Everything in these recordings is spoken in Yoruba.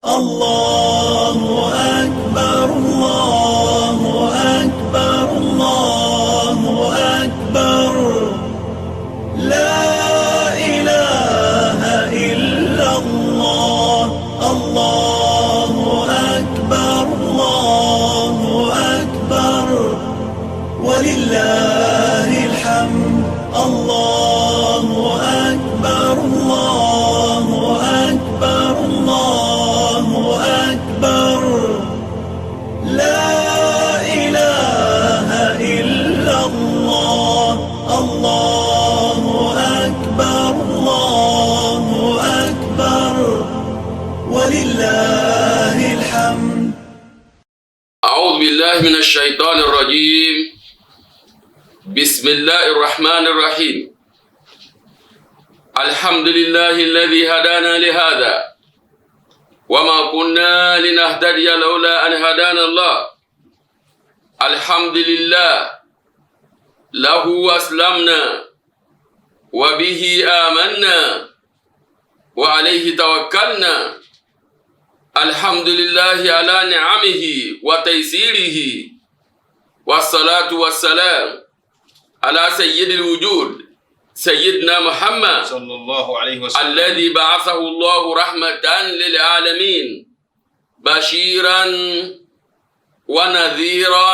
الله أكبر، الله أكبر، الله أكبر، لا إله إلا الله، الله أكبر، الله أكبر، ولله الحمد، الله أكبر، الله أكبر، الله أكبر، لا إله إلا الله، الله أكبر، الله أكبر، ولله الحمد. أعوذ بالله من الشيطان الرجيم. بسم الله الرحمن الرحيم. الحمد لله الذي هدانا لهذا وما كنا لنهتدي لولا أن هدانا الله. الحمد لله، له أسلمنا وبه آمنا وعليه توكلنا. الحمد لله على نعمه وتيسيره، والصلاة والسلام على سيد الوجود سيدنا محمد صلى الله عليه وسلم الذي بعثه الله رحمة للعالمين، بشيرا ونذيرا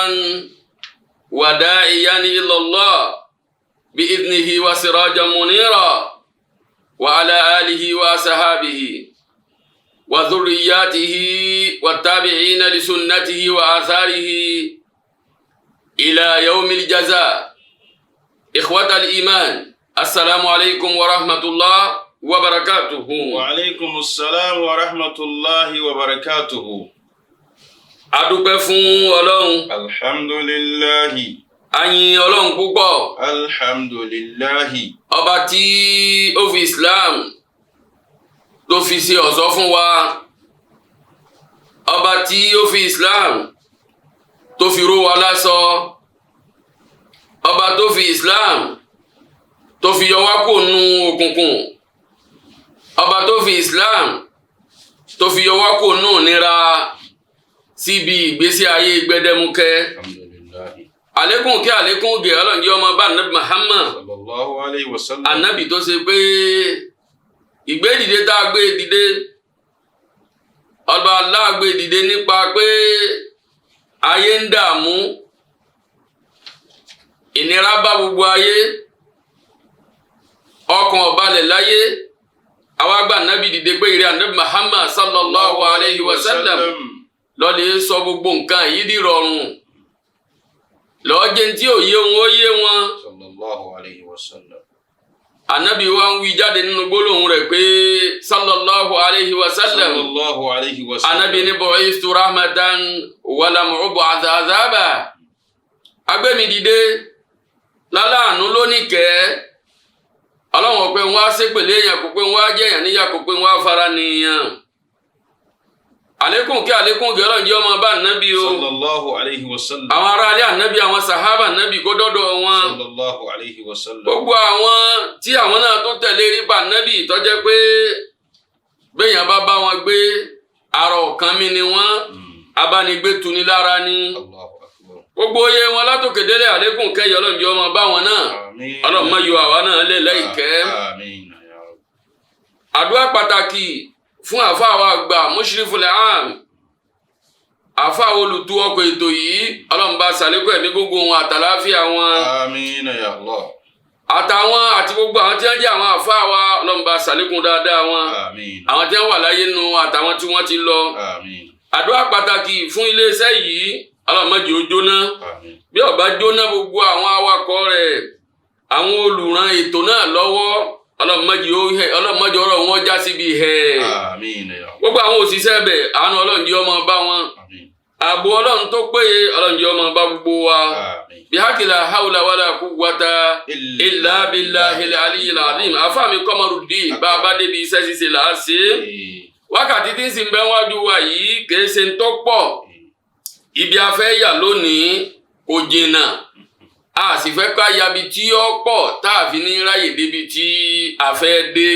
وداعيا إلى الله بإذنه وسراجا منيرا، وعلى آله وأصحابه وذرياته والتابعين لسنته وآثاره إلى يوم الجزاء. إخوة الإيمان، السلام عليكم ورحمة الله وبركاته. وعليكم السلام ورحمة الله وبركاته. Adúpẹ́ fún Ọlọ́run. الحمد لله. A yin Ọlọ́run púpọ̀. الحمد لله. Ọba tí ó fi Islam tó fi ṣe ọ̀ṣọ́ fún wa, ọba tí ó fi Islam tó fi ró wa láṣọ, ọba tó fi Islam tó fi yọ wá kó nu òkùnkùn, ọba tó fi Islam tó fi yọ wá kó nù nira síbi ìgbésí ayé gbẹdẹmukẹ. الحمد لله. Àlékún kí àlékún gẹ̀ Ọlọ́run jẹ́ ọmọ bá Anabi Muhammad صلى الله عليه وسلم. Anabi tó ṣe pé ìgbédìde tá a gbé dìde, ọba Allah gbé dìde nípa pé ayé ń dààmú, ìnira bá gbogbo ayé, ọkàn ò balẹ̀ láyé. Àwa gba Anabi dìde pé ìrẹ́ Anabi Muhammad صلى الله عليه وسلم, lọ́lẹ̀ sọ gbogbo nǹkan yìí di rọrùn, lọ́ọ́ jẹ́ tí ò yé wọn ó yé wọn. صلى الله عليه وسلم. Anabi wa ń wí jáde nínú gbólóhùn rẹ̀ pé صلى الله عليه وسلم, صلى الله عليه وسلم. Anabi ní بعثت رحمة ولم أبعث عذابا. Agbẹ́mi dìde láláàánú lónìkẹ́. Ọlọ́wọ́n pé wọ́n á ṣépèlé èèyàn, kò pé wọ́n á jẹ́ èèyàn níyà, kò pé wọ́n á fara nìyàn. Àlékún kí àlékún kí Ọlọ́run jẹ́ ọmọ bá Ànábì o. صلى الله عليه وسلم. Àwọn aráalé Ànábì, àwọn sàhábà Ànábì, kó dọ́dọ̀ wọn. صلى الله عليه وسلم. Gbogbo àwọn tí àwọn náà tó tẹ̀lé rípa Ànábì, tó jẹ́ pé béèyàn bá bá wọn gbé, ara ọ̀kan mi ni wọ́n, abánigbé tuni lára ni. الله أكبر. Gbogbo oyè wọn látòkè délé, àlékún kẹyọ Ọlọ́run jẹ́ ọmọ bá wọn náà. آمين. Ọlọ́run má yọ àwa náà lé lẹ́ìkẹ́. آمين يا رب. Àdúrà pàtàkì fún àfáà wa àgbà, المشرف العام, àfáà olùtú ọkọ̀ ètò yìí. Ọlọ́run bá ṣàlékún ẹ̀mí gbogbo wọn àtàláfíà wọn. آمين يا الله. Àtàwọn àti gbogbo àwọn tí wọ́n jẹ́ àwọn àfáà wa, Ọlọ́run bá ṣàlékún dáadáa wọn. آمين. Àwọn tí wọ́n wà láyé nu àtàwọn tí wọ́n ti lọ. آمين. Àdúrà pàtàkì fún iléeṣẹ́ yìí. Ọlọ́run má jẹ́ ó jóná. آمين. Bí ó bá jóná, gbogbo àwọn awakọ̀ rẹ̀, àwọn olùràn ètò náà lọ́wọ́, Ọlọ́run má jẹ́ ó hẹ̀, Ọlọ́run má jẹ́ ọ̀rọ̀ wọn já síbi hẹ̀. آمين يا رب. Gbogbo àwọn òṣìṣẹ́ bẹ̀, àánú Ọlọ́run jẹ́ ọmọ bá wọn. آمين. Ààbò Ọlọ́run tó péye, Ọlọ́run jẹ́ ọmọ bá gbogbo wa. آمين. بحق لا حول ولا قوة إلا بالله العلي العظيم. Àfáà mi Kọ́mọrùdín, bá a bá débi iṣẹ́ ṣíṣe là á ṣe é. Wákàtí tí ń sin bẹ́ wájú wa yìí kìí ṣe ń tó pọ̀. Ibi a fẹ́ yà lónìí kò jìnnà, a sì fẹ́ ká yabi tí ó pọ̀ tá a fi ní ráyè débi tí a fẹ́ dé.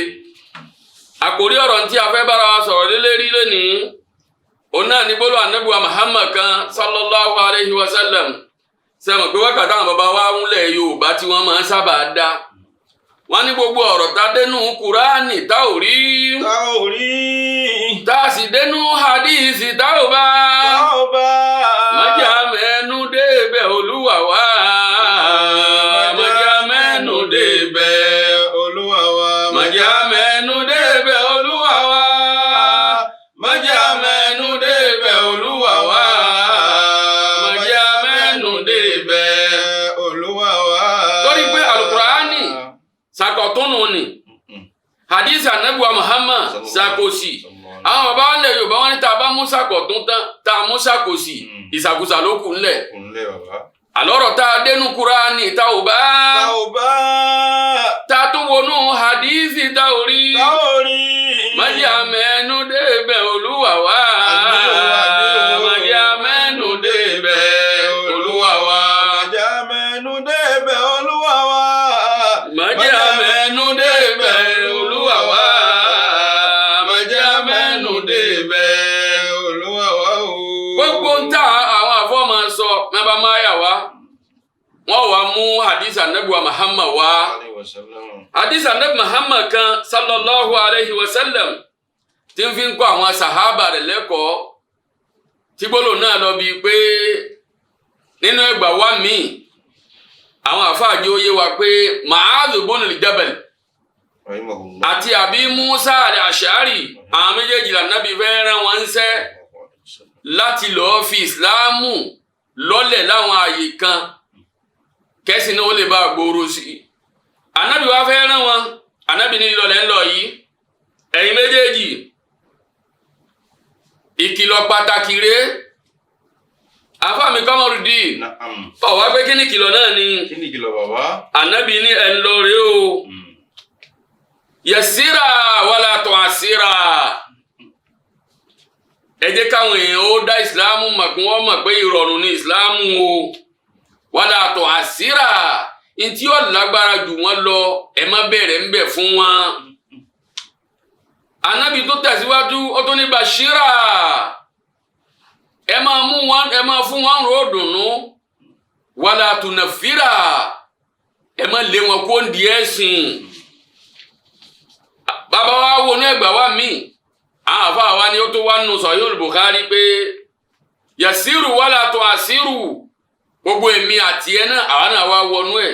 Àkòrí ọ̀rọ̀ tí a fẹ́ bára wa sọ̀rọ̀ lé lérí lónìí Òun náà ní gbólóhùn anábìwá Muhammad kan sallallahu alayhi wa sallam. Sẹ́wọ̀n pé wákàtí àwọn bàbá wa ńlẹ̀ Yorùbá tí wọ́n máa ń sábà dá, wọ́n ní gbogbo ọ̀rọ̀ tá dénú Kúránì tá ò rí, Tá ò rí. tá a sì dénú hadísì tá ò bá, Tá ò bá. Májà mẹ́nu débẹ̀, Olúwa wa. Májà mẹ́nu débẹ̀, Olúwa wa. Májà mẹ́nu débẹ̀, Olúwa wa. Májà mẹ́nu débẹ̀, Olúwa wa. Májà mẹ́nu débẹ̀, Olúwa wa. Torí pé Àlùkùránì sàkọ̀túnù ni, hadith anabiwa Muhammad sàkòsì. Àwọn bàbá wọn lẹ Yorùbá, wọn ní tá a bá mú sàkọ̀tún tán, tá a mú sàkòsì, ìsàkùsà ló kù ńlẹ̀. Kúnlẹ̀ bàbá. Àlọ́rọ̀ tá a dénú Kúránì tá ò bá, Tá ò bá. tá a tún wọnú hadithi tá ò rí, Tá ò rí. Májà mẹ́nu débẹ̀, Olúwa wa. Àmín o, àmín o. Májà mẹ́nu débẹ̀, Olúwa wa. Májà mẹ́nu débẹ̀, Olúwa wa. Májà mẹ́nu débẹ̀, Olúwa wa. Májà mẹ́nu débẹ̀, Olúwa wa o. Gbogbo ń tà àwọn àfọ́mọ sọ mẹ́bà máa yà wá, wọ́n wá mú hadith anabiwa Muhammad wá. Alayhi wa sallam. Hadith anabi Muhammad kan sallallahu alayhi wa sallam tí ń fi ń kọ́ àwọn sahaba rẹ̀ lẹ́kọ̀ọ́, tí gbólóhùn náà lọ bíi pé nínú ẹgbàá wa míì, àwọn àfáàjì ó yé wa pé Mu'adh ibn Jabal Rahimahullah. àti àbí Musa al-Ash'ari, àwọn méjèèjì lànàbí fẹ́ rán wọn ń sẹ́ láti lọ́ọ́ fi ìsìláàmù lọ́lẹ̀ láwọn àyè kan, kẹ́sì náà ó lè bá gbòòrò sí i. Ànábì wa fẹ́ rán wọn. Ànábì ní lọlẹ̀ ńlọ yìí, ẹ̀yin méjèèjì, ìkìlọ̀ pàtàkì rèé. Àfàmì Kọ́mọrùdín, Na'am. ọ̀ wá pé kí ni ìkìlọ̀ náà ni? Kí ni ìkìlọ̀ bàbá? Ànábì ní ẹ̀ ń lọ rèé o. Yẹsíra wàlà tó àsíra, ẹ jẹ́ káwọn èèyàn ó dá ìsìláàmù mọ̀, kí wọ́n mọ̀ pé ìrọ̀rùn ní ìsìláàmù o. Wàlà tó àsíra, ntí ó lágbára jù wọ́n lọ, ẹ má bẹ̀rẹ̀ ń bẹ̀ fún wọn. Ànábì tó tẹ̀síwájú, ó tún ní bàṣírà, ẹ máa mú wọn, ẹ máa fún wọn rò dùnú. Wàlà tùnàfírà, ẹ má lé wọn kó ń di ẹ̀sìn. Bàbá wa wo ní ẹgbàá wa míì, àwọn àfa wa ni ó tó wá nù Sahih Bukhari pé yasiru wàlà tó àsírù, gbogbo èmi àti ẹ náà, àwa náà wá wọnú ẹ.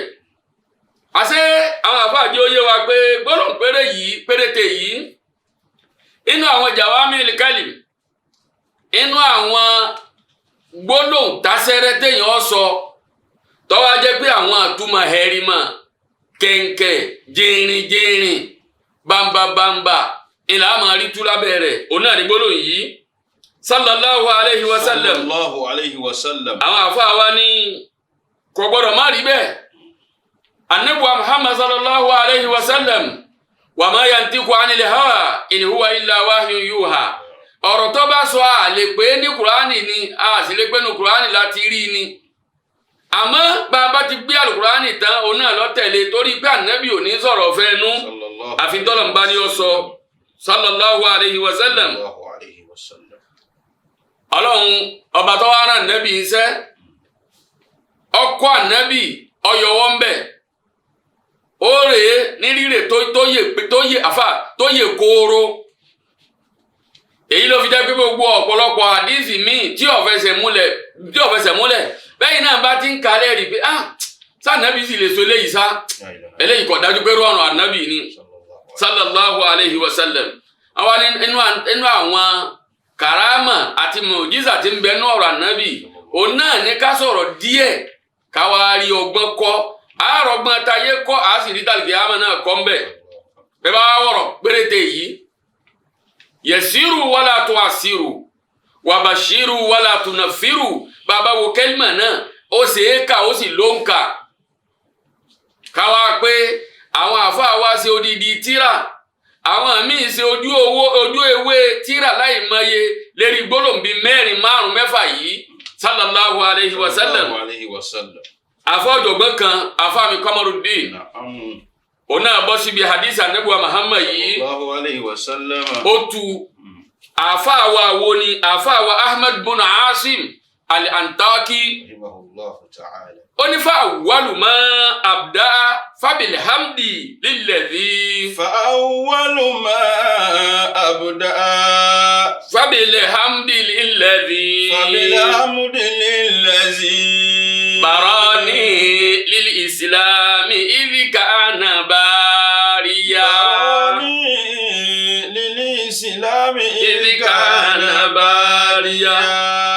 Àṣé àwọn àfa àjẹ ó yé wa pé gbólóhùn péré yìí, péréte yìí, inú àwọn jawamil kalim, inú àwọn gbólóhùn tásẹ́rẹ́ téèyàn sọ tọ́wọ́ jẹ́ pé àwọn àtúmọ̀ hẹ́rìmọ̀ kẹ̀ǹkẹ̀ jìnrìn jìnrìn bámbábámbá ìlà àmọ́ rí tú lábẹ́ rẹ̀, òun náà ní gbólóhùn yìí sallallahu alayhi wa sallam. Sallallahu alayhi wa sallam. Àwọn àfáà wa ní kò gbọ́dọ̀ má rí bẹ́ẹ̀. Anabuwa Muhammad sallallahu alayhi wa sallam, wa ma yantiqu anil hawa in huwa illa wahyun yuha, ọ̀rọ̀ tó bá sọ, a lè pé ní Kùránì ni, a sì lè pé ní Kùránì láti rí ni. Àmọ́ bàbá ti gbé àlùkùránì tán, òun náà lọ tẹ̀lé, torí pé ànábì ò ní sọ̀rọ̀ fẹ́nu, Sallallahu àfi tọ́lọ̀ ń bá ní ó sọ, sallallahu alayhi wa sallam. Sallallahu alayhi wa sallam. Ọlọ́run ọba tó wá rán ànábì iṣẹ́, ọkọ ànábì ọyọwọ́ ń bẹ̀, ó rèé ní rírè tó yè àfà tó yè kóró. Èyí ló fi jẹ́ pé gbogbo ọ̀pọ̀lọpọ̀ àdíìsì míì tí ò fẹsẹ̀ múlẹ̀ bẹ́ẹ̀ náà bá ti ń kalẹ̀ rí pé ah, sànábì sì lè so eléyìí sá, La ilaha. eléyìí kò dájú pé rọrùn ànábì ni, Sallallahu sallallahu alayhi wa sallam. Àwa ní inú àwọn karama àti mùjísà tí ń bẹ ní ọ̀rọ̀ ànábì, òun náà ní ká sọ̀rọ̀ díẹ̀ ká wá rí ọgbọ́n kọ́, àárọ̀gbọ́n tayé kọ́, àá sì rí tàlùkì àmọ́ náà kọ́ ń bẹ̀. Bẹ́ẹ̀ bá wọ̀rọ̀ péréte yìí, yẹ̀sírù wàlà tó àsírù wàbàṣírù wàlà tùnàfírù, bàbá wo kẹ́límà náà, ó sì é kà, ó sì ló ń kà. Káwá pé àwọn àfáà wa ṣe odidi tíra, àwọn míì ṣe ojú owó ojú ewé tíra láì mọye lérí gbólóhùn bíi mẹ́rin, márùn, mẹ́fà yìí, sallallahu alayhi wa sallam. Sallallahu alayhi wa sallam. Àfọ̀jọ̀gbọ́n kan, àfáà mi Kamaruddin, Na'am. òun náà bọ́ síbi hadith anabuwa Muhammad yìí. Sallallahu alayhi wa sallam. Ó tu Àáfàá wa wo ni? Àáfàá wa Ahmed bin Asim al-Antaki. Rahimahullahu ta'ala. Ó ní fa awwalu ma abda fabil hamdi lilladhi. فأول ما أبدأ Fabil hamdi lilladhi. فبالحمد للذي Barani lil islami idh kana bariya. براني للإسلام إذ كان باريا.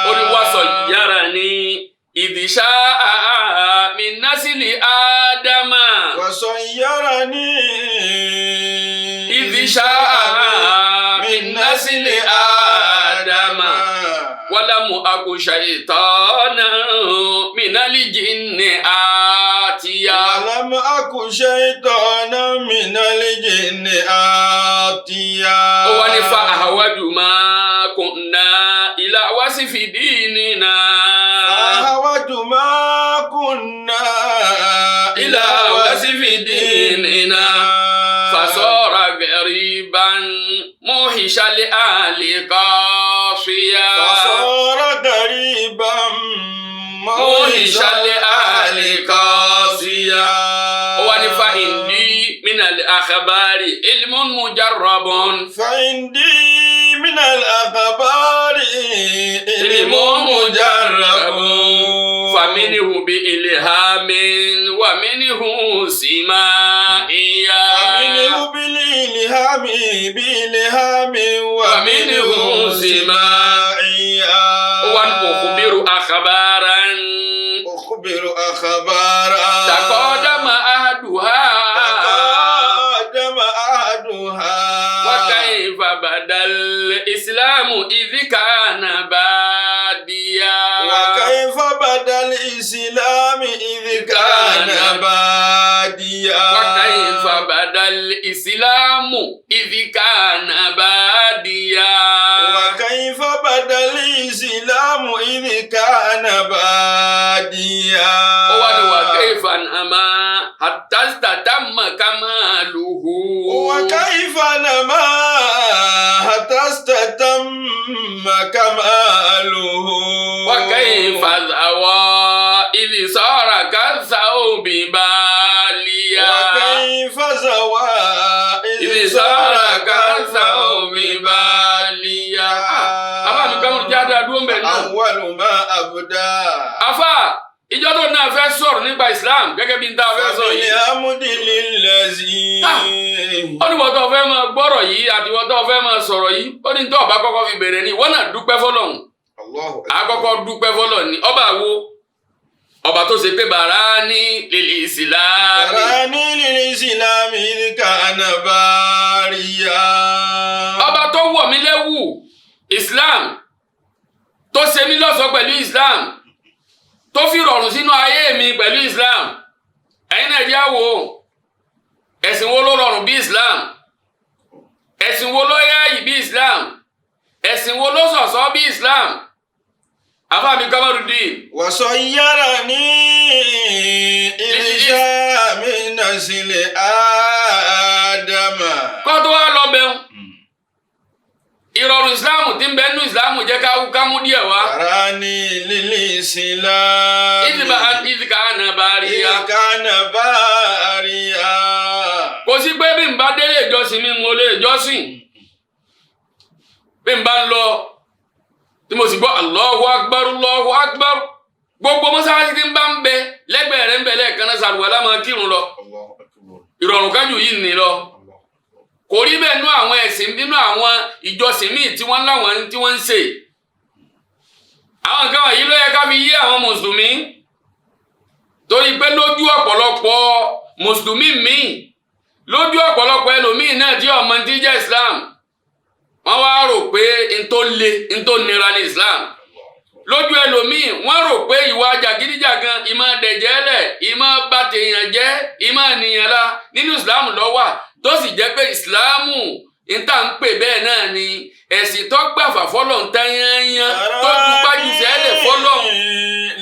Ó ní wàsọ yára ní ìdíṣà min nasili ádámà. وصيرني Ìdíṣà min nasili ádámà. Walamu aku shaytana minal jinni atiya. ولم أك شيطانا من الجن آتيا. Ó wá ní fa ahwaju ma kunna ila wasifi dinina. أهوت ما كنا Ila wasifi dinina. Fasara gariban muhishal ali qasiya. فصار غريبا Muhishal ali qasiya. Ó wá ní fa indi minal akhbari ilmun mujarrabun. فعندي من الأخبار علم مجرب. فمنه بإلهام ومنه سمائيا. ومنه بالإلهام بإلهام ومنه سماعيا. وأخبر أخبارا أخبر أخبارا تقدم أحدها. تقدم أحدها. وكيف بدا الإسلام إذ كان باديا. وكيف بدا الإسلام إذ كان باديا. وكيف بدا الإسلام إذ كان باديا. وكيف بدا الإسلام إذ كان باديا. Ó wá ní وكيف نما حتى استتم كماله. وكيف نما حتى استتم كماله. وكيف ذوى إذ صار كالثوب باليا. وكيف زوى إذ صار كالثوب باليا. Àfáà mi kọ́mọ̀rún jáde àdúró ń bẹ̀ náà. أول ما أبدأ Àfáà ìjọ tó náà fẹ́ sọ̀rọ̀ nípa Islam gẹ́gẹ́ bí n tá a fẹ́ sọ yìí. فبالحمد للذي Ó ní wọ́n tó fẹ́ máa gbọ́rọ̀ yìí àti wọ́n tó fẹ́ máa sọ̀rọ̀ yìí, ó ní tó ọba kọ́kọ́ fi bẹ̀rẹ̀ ni wọ́n náà dúpẹ́ fọlọ́hún. الله Àkọ́kọ́ dúpẹ́ fọlọ́hún ni ọba wo ọba tó ṣe pé bàrá ní lil Islam. براني للإسلام إذ كان باريا. Ọba tó wọ̀ mí lẹ́wù Islam, tó ṣe mí lọ́ṣọ̀ọ́ pẹ̀lú Islam, tó fi rọrùn sínú ayé mi pẹ̀lú Islam. Ẹ̀yin náà jẹ́ àwò, ẹ̀sìn wo ló rọrùn bí Islam? Ẹ̀sìn wo ló yáàyì bí Islam? Ẹ̀sìn wo ló ṣọ̀ṣọ́ bí Islam? Àfáà mi Kamarudin. وصيرني إذ شاء من نسل آدم. Kọ́ tó wá lọ bẹ̀rù ìrọ̀rùn Islam tí ń bẹ nínú Islam, jẹ́ ká mú díẹ̀ wá. براني للإسلام إذ كان باريا. إذ كان باريا. Kò sí pé bí n bá délé ìjọsìn mi, mo lè jọ́sìn. Bí n bá ń lọ tí mo sì gbọ́ Allahu Akbar, Allahu Akbar, gbogbo mọ́sálásí tí ń bá ń bẹ lẹ́gbẹ̀ẹ́ rẹ̀ ń bẹ lẹ́ẹ̀kan náà, sàlùwàlá, máa kírun lọ. الله أكبر. Ìrọ̀rùn kájú yìí ní lọ. الله أكبر. Kò rí bẹ́ẹ̀ nú àwọn ẹ̀sìn, nínú àwọn ìjọsìn míì tí wọ́n láwọn tí wọ́n ń ṣe. Àwọn nǹkan wọ̀nyí ló yẹ ká fi yé àwọn mùsùlùmí, torí pé lójú ọ̀pọ̀lọpọ̀ mùsùlùmí míì, lójú ọ̀pọ̀lọpọ̀ ẹlòmíì náà tí ọmọ tí jẹ́ Islam, wọ́n wá rò pé n tó le, n tó nira ní Islam. Lójú ẹlòmíì, wọ́n rò pé ìwà jàgídíjàgan, ìmọ̀ dẹ̀jẹ́lẹ̀, ìmọ̀ bàtẹ̀yàn jẹ́, ìmọ̀ nìyàn la nínú Islam ló wà, tó sì jẹ́ pé Ìsìláàmù níta ń pè bẹ́ẹ̀ náà ni ẹ̀sìn tó gbàfà fọlọ́ ń tẹ́yányán, tó dupájú sẹ́lẹ̀ fọlọ́.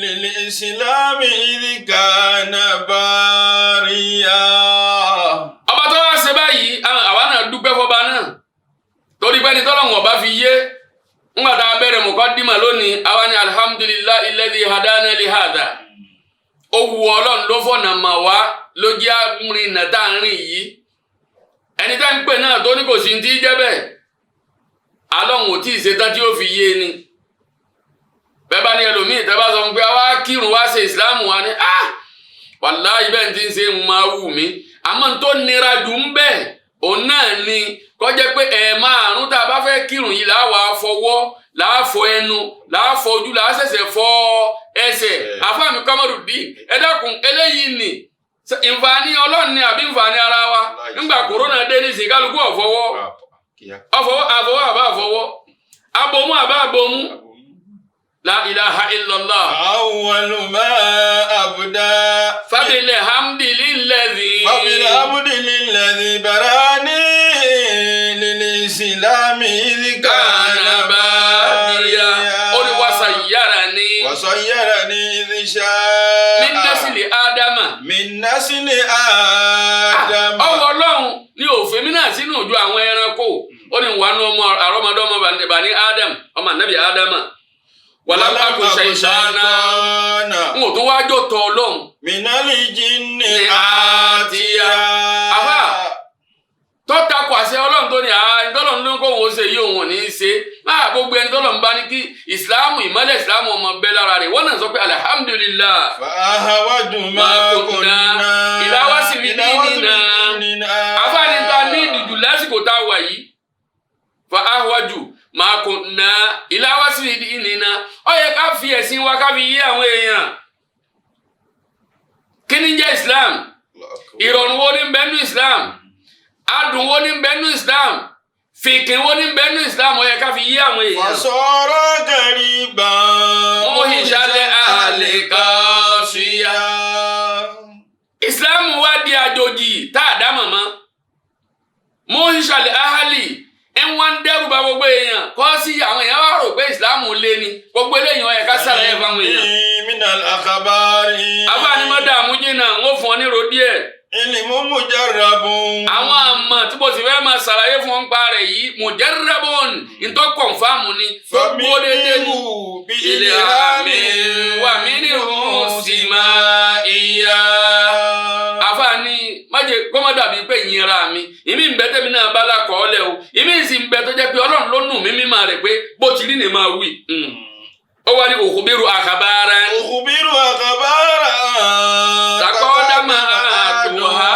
للإسلام إذ كان باريا. Ọba tó wá ṣe báyìí, àwa náà dúpẹ́ fọba náà, torí pé ẹni tọ́lọ́run. Tọ́lọ́run ọba fi yé ńgbà tá a bẹ̀rẹ̀ muqaddima lónìí, àwa ni alhamdulillahi alladhi hadana li hadha. Ó wu Ọlọ́run ló fọ̀nà mà wá, ló jẹ́ àrìn náà tá à ń rìn yìí. Ẹni tá ń pè náà tó ní kò sí ti jẹ́ bẹ́ẹ̀, alọ́run ò tí ì ṣetán tí ó fi yé ni. Bẹ́ẹ̀ bá ní ẹlòmíì tẹ́ bá sọ fún pé wá kírun, wá ṣe ìsìláàmù, wa ni ah, wàláhì, bẹ́ẹ̀ ti ń ṣe ń máa wù mí. Àmọ́ n tó nira jù ń bẹ̀ òun náà ni kọjá pé ẹ̀ márùn tá a bá fẹ́ kírun yìí, làá wà fọwọ́, làá fọ ẹnu, làá fọ ojú, làá ṣẹ̀ṣẹ̀ fọ ẹsẹ̀. Àfàmì Kọ́mọ́rùdín, ẹ dákun, eléyìí ni nfààní Ọlọ́run ni àbí nfààní ara wa? Nígbà kòrónà dé nísìnyí, kálukú ọ̀fọwọ́ ọ̀fọwọ́, àfọwọ́ àbá àfọwọ́, abomú àbá abomú. La ilaha illallah. أول ما أبدأ Fabil hamdilillazi. فبالحمد للذي براني للإسلام إذ كان Kana badiya. باديا. Ó ní wasayyarani. وصيرني إذ شاء Min nasli Ádámà. من نسل آدم. Ọwọ́ Ọlọ́run ní òfin mi náà sínú ìjọ àwọn ẹranko. Ó ní wà nù ọmọ àrọ́mọdọ́mọ bani Adam, ọmọ ànábì Ádámà. Walam aku shaytana. N ò tún wá jò tọ Ọlọ́run. من الجن آتيا. آتيا. Àfà, tọ́ta kọ àṣẹ Ọlọ́run tó ní àà, ìtọ́lọ́run ló ń kó òun ó ṣe yìí, òun ò ní í ṣe. Máa gbogbo ẹni tọ́lọ́run bá ní kí ìsìláàmù, ìmọ́lẹ̀ ìsìláàmù ọmọ bẹ́ lára rẹ̀, wọ́n náà sọ pé alhamdulillah. فأهوج ما ما كنا كنا إلى وصف إلى وصف ديننا. ديننا. Àfáàní ta ní ìdìjú lásìkò tá a wà yìí, fa ahwaju ma kunna ila wasfi dinina. Ó yẹ ká fi ẹ̀sìn wa ká fi yé àwọn èèyàn. Kí ni jẹ́ Islam? Ìrọ̀rùn wo ní ń bẹ nínú Islam? Adùn wo ní ń bẹ nínú Islam? Fìkìn wo ní ń bẹ nínú Islam? Ó yẹ ká fi yé àwọn èèyàn. فصار غريبا موحش الأهل قاسيا. Islam wá di àjòjì tá a dá mọ̀mọ́. موحش الأهل ń wá ń dẹ́rù bà gbogbo èèyàn kọ́ sí. Àwọn èèyàn wá rò pé Islam lé ní gbogbo eléyìí. Ó yẹ ká ṣàlàyé fáwọn èèyàn. من الأخبار. Àfáàní mọ́ dààmú jìnnà, ń ó fún ọ ní ro díẹ̀. علم مجرب. Àwọn àmọ̀ tí mo sì fẹ́ máa ṣàlàyé fún ọ ń pa rẹ̀ yìí, مجرب, ntọ́ confirm ni, tó gbó dédé ni. فمنه بإلهام ومنه سمائيا. Àfààní májè kó má dàbí pé ìyìnra mi, ìmí ń bẹ tẹ́mi náà bá lákọọ́lẹ̀ o, ìmí sì ń bẹ tó jẹ́ pé Ọlọ́run ló nù mí mímọ́ rẹ̀ pé bó ti rí ni máa wí. Ó wá ní أخبر أخبارا. أخبر أخبارا. تقدم عهدها.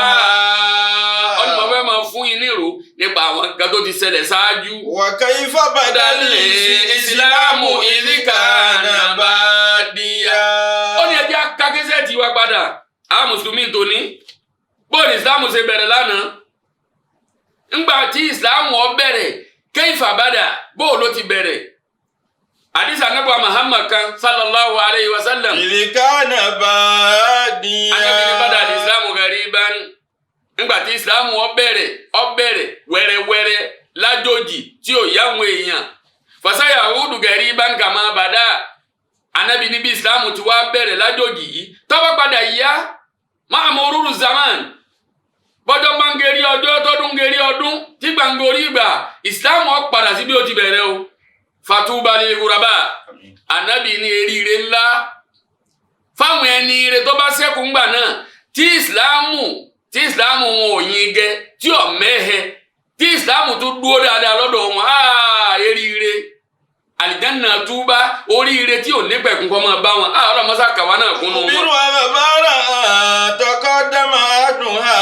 Ọdún mọ̀ fẹ́ máa fún yín nírò nípa àwọn nǹkan tó ti ṣẹlẹ̀ ṣáájú. وكيف بدا الإسلام إذ كان باديا. Ó ní ẹjẹ́ kákẹ́sẹ̀ tí wá padà, àwọn mùsùlùmí tòní, bóòlù ìsìlámù ṣe bẹ̀rẹ̀ lánàá, ńgbà tí ìsìlámù ó bẹ̀rẹ̀, كيف بدا, bóòlù ló ti bẹ̀rẹ̀. Àdìsá anábọ̀ Muhammad kan sallallahu alayhi wa sallam. إذ كان باديا. Anábì ní بدأ الإسلام غريبا. Ńgbà tí ìsìlámù ó bẹ̀rẹ̀, ó bẹ̀rẹ̀ wẹ́rẹ́wẹ́rẹ́ lájòjì tí ò yá àwọn èèyàn. فسيعود غريبا كما بدأ. Anábì níbi ìsìlámù ti wá bẹ̀rẹ̀ lájòjì yìí, tó bá padà yá, مع مرور الزمان, bọ́jọ́ máa ń gerí ọjọ́, tọ́dún gerí ọdún, tí gbàngorí ìgbà, ìsìlámù ó padà sí bí ó ti bẹ̀rẹ̀ o. فطوبى للغرباء. Ànábì ní eríire ńlá fáwọn ẹni ire tó bá ṣẹ́kù ńgbà náà, tí ìsìláàmù wọn ò yin gẹ, tí ò mẹ́hẹ, tí ìsìláàmù tó dúró dáadáa lọ́dọ̀ wọn. Áà, eríire àlìjáná túbá, oríire tí ò ní pẹ̀kun kọ́ máa bá wọn. Áà, ọlọ́mọsá kàwá náà kúnnú wọn. أخبر أخبارا تقدم عهدها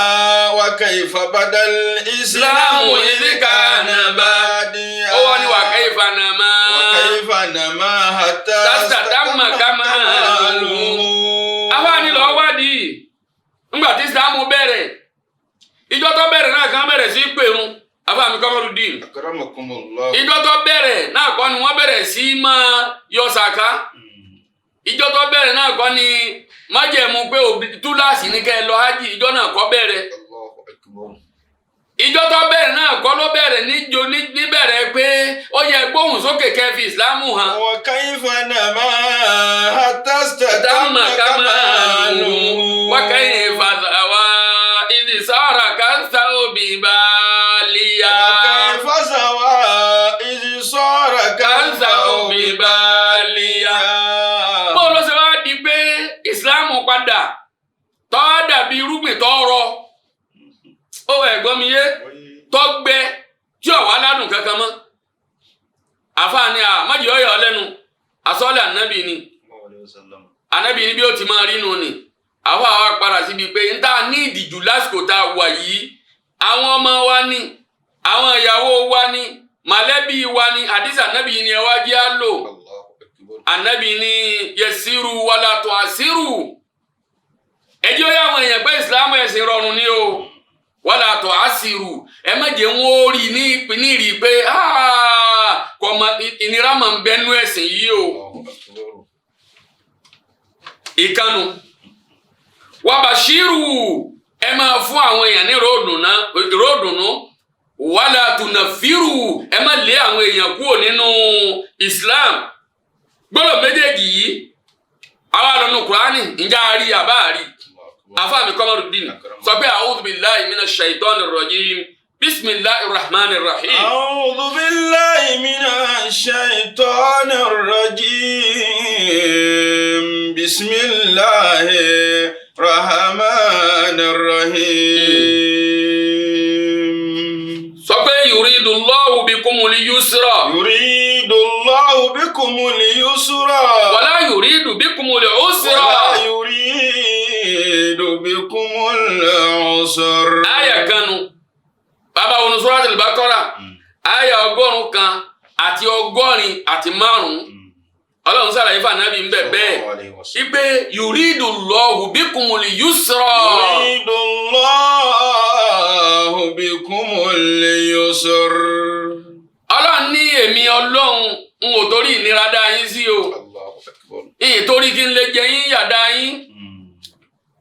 وكيف بدا الإسلام إذ كان باديا. Ó wá ní وكيف نما. وكيف نما حتى تستتم كماله. Afáàní lọ wádìí ńgbà tí ìsìlámù bẹ̀rẹ̀, ìjọ tó bẹ̀rẹ̀ náà kan bẹ̀rẹ̀ sí pèrún. Afáàmì Kọ́mọ́rùdín. أكرمكم الله. Ìjọ tó bẹ̀rẹ̀ náà kọ́ ni wọ́n bẹ̀rẹ̀ sí máa yọ sàká. Ìjọ tó bẹ̀rẹ̀ náà kọ́ ni májẹ̀mú pé òbí túláàsì ní kẹ́ ẹ lọ hájì, ìjọ náà kọ́ bẹ̀rẹ̀. الله أكبر. Ìjọ tó bẹ̀rẹ̀ náà kọ́ ló bẹ̀rẹ̀ níjó níbẹ̀rẹ̀ pé ó yẹ gbóhùn sókè kẹ́ fi ìsìlámù hàn. وكيف نما حتى استتم تم كماله وكيف سوى إذ صار كالثوب باليا. وكيف سوى إذ dàbí irúgbìn tó rọ. Ó ẹ̀gbọ́n mi yé, tó gbẹ tí ò wá ládùn kankan mọ́. Àfààní à májì ọ̀yọ́ lẹ́nu àsọ́lẹ̀ ànábì ni. Ànábì ni bí ó ti máa rí nu ni. Àwa àwa padà síbi pé n ta ní ìdìjú lásìkò tá a wà yìí, àwọn ọmọ wa ni, àwọn ìyàwó wa ni, mọ̀lẹ́bí wa ni, àdìsí ànábì ni ẹ wá jẹ́ á lò. Ànábì ni yẹsiru wàlà tó àṣírù. Ẹjọ́ yà àwọn èèyàn pé ìsìlámù ẹ̀sìn rọrùn ni o, wàlà tó àṣírù. Ẹ má jẹ́ wọn ó rí ní ìpínlẹ̀ rí pé kò mọ ìnira máa ń bẹnu ẹ̀sìn yìí o. Ìkànnù wàbàṣírù, ẹ máa fún àwọn èèyàn ní ròdùnú. Wàlà tùnàfírù, ẹ má lé àwọn èèyàn kúrò nínú Islam. Gbọ́dọ̀ méjèèjì yìí àwa lọ́nu Kùránì, ǹjẹ́ a rí àbá rí? Àfàmì Kọ́mọ́rùdín sọ pé a'udhu billahi minash shaitonir rajim, bismillahir rahmanir rahim. أعوذ بالله من الشيطان الرجيم، بسم الله الرحمن الرحيم. Sọ pé yuridullahu bikumul yusra. يريد الله بكم اليسر Wala yuridu bikumul usra. ولا يريد بكم العسر. Àyà kanu bàbá wọnú Suratul Baqara, àyà 185, Ọlọ́run sàlàyé fún Ànábì ń bẹ̀ bẹ́ẹ̀ ipe yuridullahu bikumul yusra. يريد الله بكم اليسر. Ọlọ́run ní èmi Ọlọ́run n ò torí ìnira dá yín sí o. الله أكبر. Ìyìn torí kí n lè jẹ yín yà dá yín.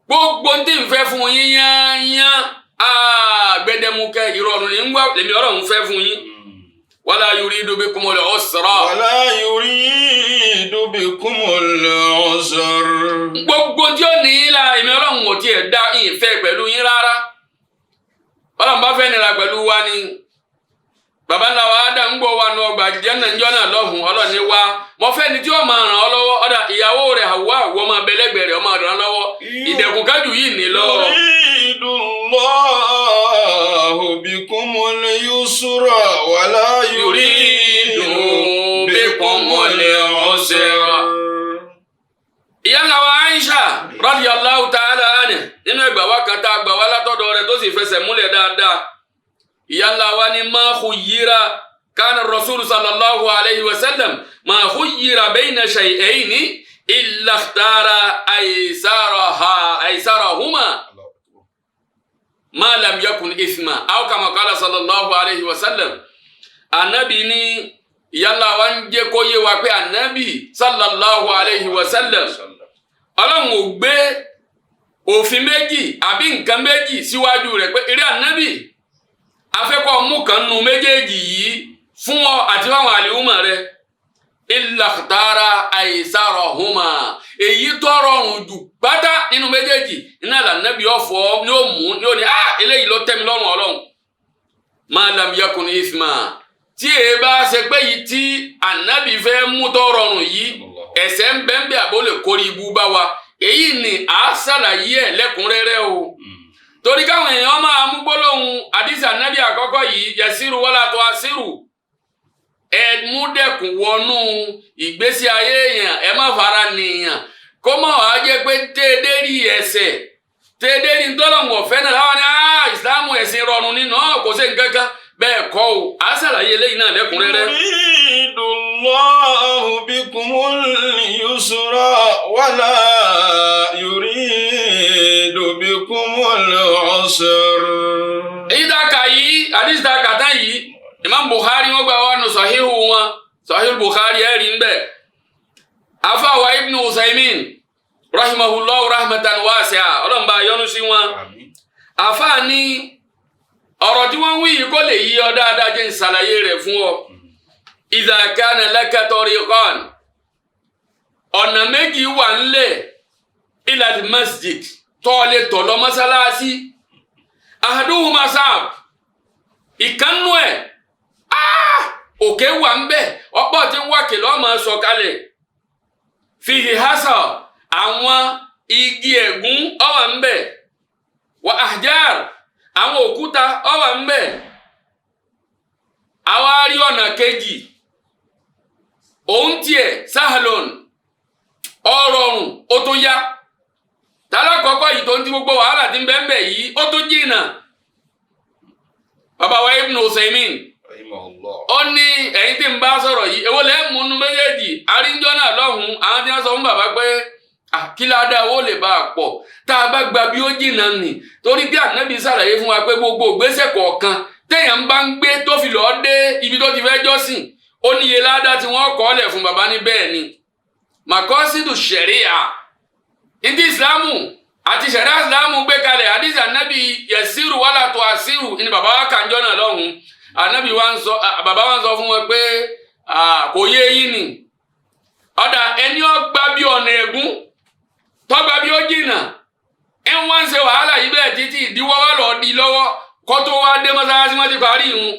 Gbogbo ń tí ń fẹ́ fún yín yányán, gbẹdẹmukẹ ìrọ̀rùn ní ń wá lèmi Ọlọ́run fẹ́ fún yín. Wala yuridu bikumul usra. ولا يريد بكم العسر. Gbogbo tí ó ní í la èmi Ọlọ́run ò tiẹ̀ dá ìfẹ́ pẹ̀lú yín rárá. Ọlọ́run bá fẹ́ nira pẹ̀lú wa ni baba ńlá wa Adam ń gbọ́ wa nù ọgbà àlùjánnà ńjọ́ náà lọ́hùn. Ọlọ́run ní wa mo fẹ́ ni tí ó máa ràn ọ́ lọ́wọ́. Ọ̀dà ìyàwó rẹ̀ Hawa, wọ́n máa bẹlẹ́gbẹ̀ẹ́ rẹ̀, ó máa ràn án lọ́wọ́. Ìdẹ̀kùn kájú yìí ní lọ́wọ́. يريد الله بكم اليسر ولا يريد بكم العسر. Ìyá ńlá wa Aisha radiyallahu ta'ala anha, nínú ẹgbà wa kan tá a gbà wá látọ̀dọ̀ rẹ̀ tó sì fẹsẹ̀ múlẹ̀ dáadáa, ìyá ńlá wa ní ma khuyyira kana rasul sallallahu alayhi wa sallam ma khuyyira bayna shay'ayni illa ikhtara aysaraha aysarahuma ma lam yakun ithma aw kama qala sallallahu alayhi wa sallam. Anabi ní, ìyá ńlá wa ń jẹ́ kó yé wa pé anabi sallallahu alayhi wa sallam, Ọlọ́run ò gbé òfin méjì àbí nǹkan méjì síwájú rẹ̀ pé eré ànábì afẹ́kọ̀ mú kan nu méjèèjì yìí fún ọ àti fáwọn àlèhùnmọ̀ rẹ̀, illa ikhtara aysarahuma, èyí tó rọrùn jù pátá nínú méjèèjì iná lànàbí ọ̀fọ̀ ní ó mú ní ó ní ah eléyìí ló tẹ́ mi lọ́rùn. Ọlọ́run ma lam yakun ithma, tí èyí bá ṣe pé yìí tí ànábì fẹ́ mú tó rọrùn yìí, ẹ̀ṣẹ̀ ń bẹ ń bẹ àbó lè kórè ibú bá wa. Èyí ni à á ṣàlàyé ẹ̀ lẹ́kùnrẹ́rẹ́ o, torí káwọn èèyàn máa mú gbólóhùn àdìsí ànábì àkọ́kọ́ yìí, yẹsírù wala tu'assiru, ẹ mú dẹ́kun wọnú ìgbésí ayé èèyàn, ẹ má fara nìyàn, kó mọ̀ wá jẹ́ pé téèdérí ẹ̀ṣẹ̀ téèdérí ntọ́lọ̀wọ̀n ọ̀fẹ́ náà láwọn ní ìsìlámù ẹ̀sìn rọrùn nínú kò sí nǹkan kan. Bẹ́ẹ̀ kọ́ o, à á ṣàlàyé eléyìí náà lẹ́kùnrẹ́rẹ́. يريد الله بكم اليسر ولا يريد بكم العسر. Èyí tá a kà yìí, àdìsí tá a kà tán yìí, Imam Bukhari wọn gbà wà nù Sahihu wọn, Sahihu Bukhari ẹ̀ rí nbẹ. Afáwa Ibn Usaymin rahimahullahu rahmatan wasi'a, ọlọ́mùbá yọ́nú sí wọn. Àfáà ní ọ̀rọ̀ tí wọ́n ń wí yìí kó lè yí ọ dáadáa, jẹ́ n ṣàlàyé rẹ̀ fún ọ. Idha kana laka tariqan, ọ̀nà méjì wà ńlẹ̀, ila masjid, tọ́ọ̀lẹ̀ tọ̀ lọ mọ́sálásí, ahaduhuma sa'b, ìkànnú ẹ̀ òkè wà ń bẹ̀, ọ̀pọ̀ tí ń wá kìlọ̀ ọmọ sọ̀kalẹ̀, fihi hasa, àwọn igi ẹ̀gún ó wà ń bẹ̀. Wa ahjar, àwọn òkúta ó wà ń bẹ̀. Àwa rí ọ̀nà kejì, òun tiẹ̀ sahlon, ọrọrùn, ó tún yá. Tálákọ̀ọ́kọ́ yìí tó ń ti gbogbo wàhálà tí ń bẹ ń bẹ yìí, ó tún jìnnà. Bàbá wa Ibn Usaymin, Rahimahullah. ó ní ẹ̀yin tí ń bá sọ̀rọ̀ yìí, èwo lẹ́ mú nu méjèèjì? Àríjọ́ náà lọ́hùn-ún, àwọn tí wọ́n sọ fún bàbá pé kí ládàá owó lè bá a pọ̀ tá a bá gba bí ó jìnnà nì, torí bí Ànábì ṣàlàyé fún wa pé gbogbo ìgbésẹ̀ kọ̀ọ̀kan téèyàn bá ń gbé tó fi lọ́ọ́ dé ibi tó ti fẹ́ jọ́sìn, ó níye ládàá tí wọ́n kọ́ lẹ̀ fún. Bàbá ní bẹ́ẹ̀ ni màkọ́sídù ṣẹ̀ríà ìdí ìsìlámù àti ṣẹ̀ríà ìsìlámù gbé kalẹ̀, àdìsí Ànábì yẹ̀sírù wàlà tó àsírù ní bàbá wa kànjọ́ náà lọ́hùn. Ànábì wa ń sọ, bàbá wa ń sọ fún wọn pé kò yé yín ni. Ọ̀dà ẹni ọgbà bí ọ̀nà ẹ̀gún tọ́gbà bí ó jìnà ẹ̀ ń wá ń ṣe wàhálà yìí bẹ́ẹ̀ títí ìdíwọ́ wà lọ́ọ́ di lọ́wọ́ kó tó wá dé mọ́sálásí, wọ́n ti parí ìrun,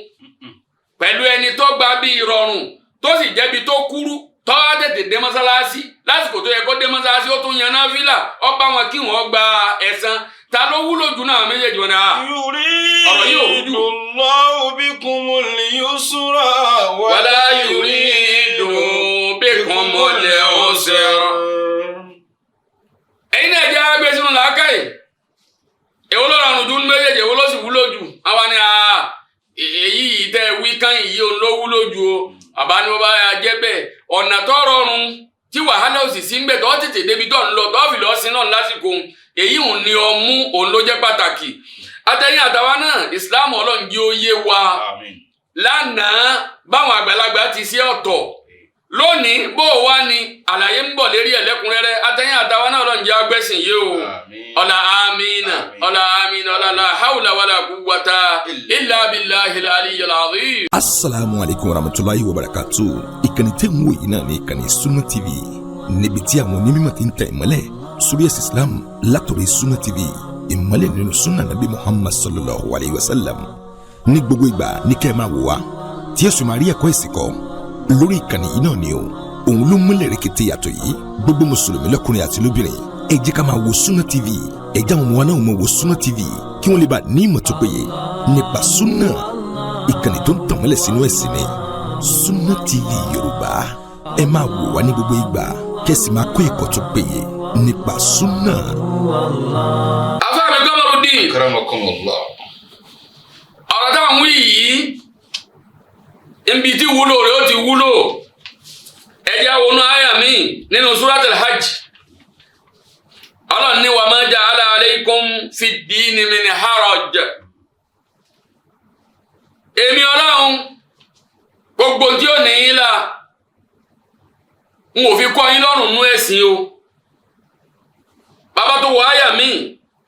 pẹ̀lú ẹni tó gba bí ìrọ̀rùn tó sì jẹ́bi tó kúrú, tó wá tètè dé mọ́sálásí lásìkò tó yẹ kó dé mọ́sálásí, ó tún yan náfìlà, ó bá wọn kí wọ́n gba ẹ̀san. Ta ló wúlò jù náà méjèèjì wọn ni a ọ̀rọ̀ yìí ò يريد rújú. الله بكم اليسر ولا يريد بكم العسر. Ẹ̀yin náà jẹ́ agbé sínú làákàyè, èwo ló rọrùn jù ní méjèèjì? Èwo ló sì wúlò jù? Àwa ni èyí yìí tẹ́ wí kán yìí, òun ló wúlò jù o. Àbá ni wọ́n bá yà jẹ́ bẹ́ẹ̀, ọ̀nà tó rọrùn tí wàhálà ò sì sí ń bẹ̀, tó tètè débi tó ń lọ, tó fi lọ́ọ́ sí náà lásìkò èyí òun ni ọmú, òun ló jẹ́ pàtàkì. Àtẹ̀yìn àtàwa náà, Islam, Ọlọ́run jí ó yé wa. Àmín. Lánàá báwọn àgbàlagbà ti ṣe ọ̀tọ̀, lónìí bó o wá ní àlàyé ń bọ̀ lérí ẹ̀ lẹ́kùnrẹ́rẹ́. Àtẹ̀yìn àtàwa náà, Ọlọ́run jẹ́ agbẹ́sìn yé o. Àmín. Ọ̀là amínà. Àmín. Ọ̀là amínà, ọ̀là la hawla wàlà quwwata illa billahil aliyyil azim. Asalaamu aleykum warahmatulahi wabarakatu. Ìkànnì tẹ́ ń wò yìí náà ní ìkànnì Sunna TV, níbi tí àwọn onímọ̀ ti ń tẹ̀ ìmọ́lẹ̀ sórí ẹ̀sìn Islam látọ̀rọ̀. Sunna TV, ìmọ́lẹ̀ nínú sunna Nabi Muhammad sallallahu alayhi wa sallam. Ní gbogbo ìgbà ní kẹ́ ẹ máa wò wá, tí ẹ sì máa rí ẹ̀kọ́ ẹ̀sìn kọ́ lórí ìkànnì yìí náà ni o. Òun ló múlẹ̀ rẹ̀kẹ̀tẹ̀ yàtọ̀ yìí. Gbogbo mùsùlùmí lọ́kùnrin àti lóbìnrin, ẹ jẹ́ ká máa wo Sunna TV. Ẹ jẹ́ àwọn ọmọ wa náà máa wo Sunna TV, kí wọ́n lè bá ní ìmọ̀ tó péye nípa sunna. Ìkànnì tó ń tàn mọ́lẹ̀ sínú ẹ̀sìn ni Sunna TV Yorùbá. Ẹ máa wò wá ní gbogbo ìgbà, kẹ́sì máa kó ẹ̀kọ́ tó péye nípa sunna. Afáàmì Kọ́mọrúdín. Akramakumullah. Ọ̀rọ̀ táwọn wí yìí, níbi tí wúlò rẹ̀ ó ti wúlò, ẹ jẹ́ á wọnú àyà mi nínú Suratul Hajj. Ọlọ́run ní wa ma ja'ala alaykum fi ddini min haraj. Èmi Ọlọ́run, gbogbo tí ó ní í la n ò fi kọ́ yín lọ́rùn nú ẹ̀sìn o. Bàbá tó wọ àyà mi,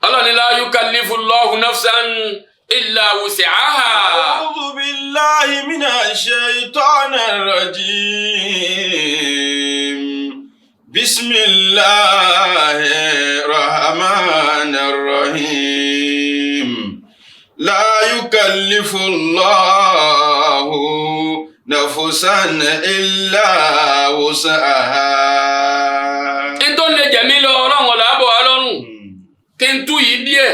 Ọlọ́run ní la yukallifu Allahu nafsan illa wus'aha. أعوذ بالله من الشيطان الرجيم. بسم الله الرحمن الرحيم. لا يكلف الله نفسا إلا وسعها. N tó lè jẹ̀mí lọ, Ọlọ́run ọ̀là bọ̀ wá lọ́rùn. Kí n tú yìí díẹ̀,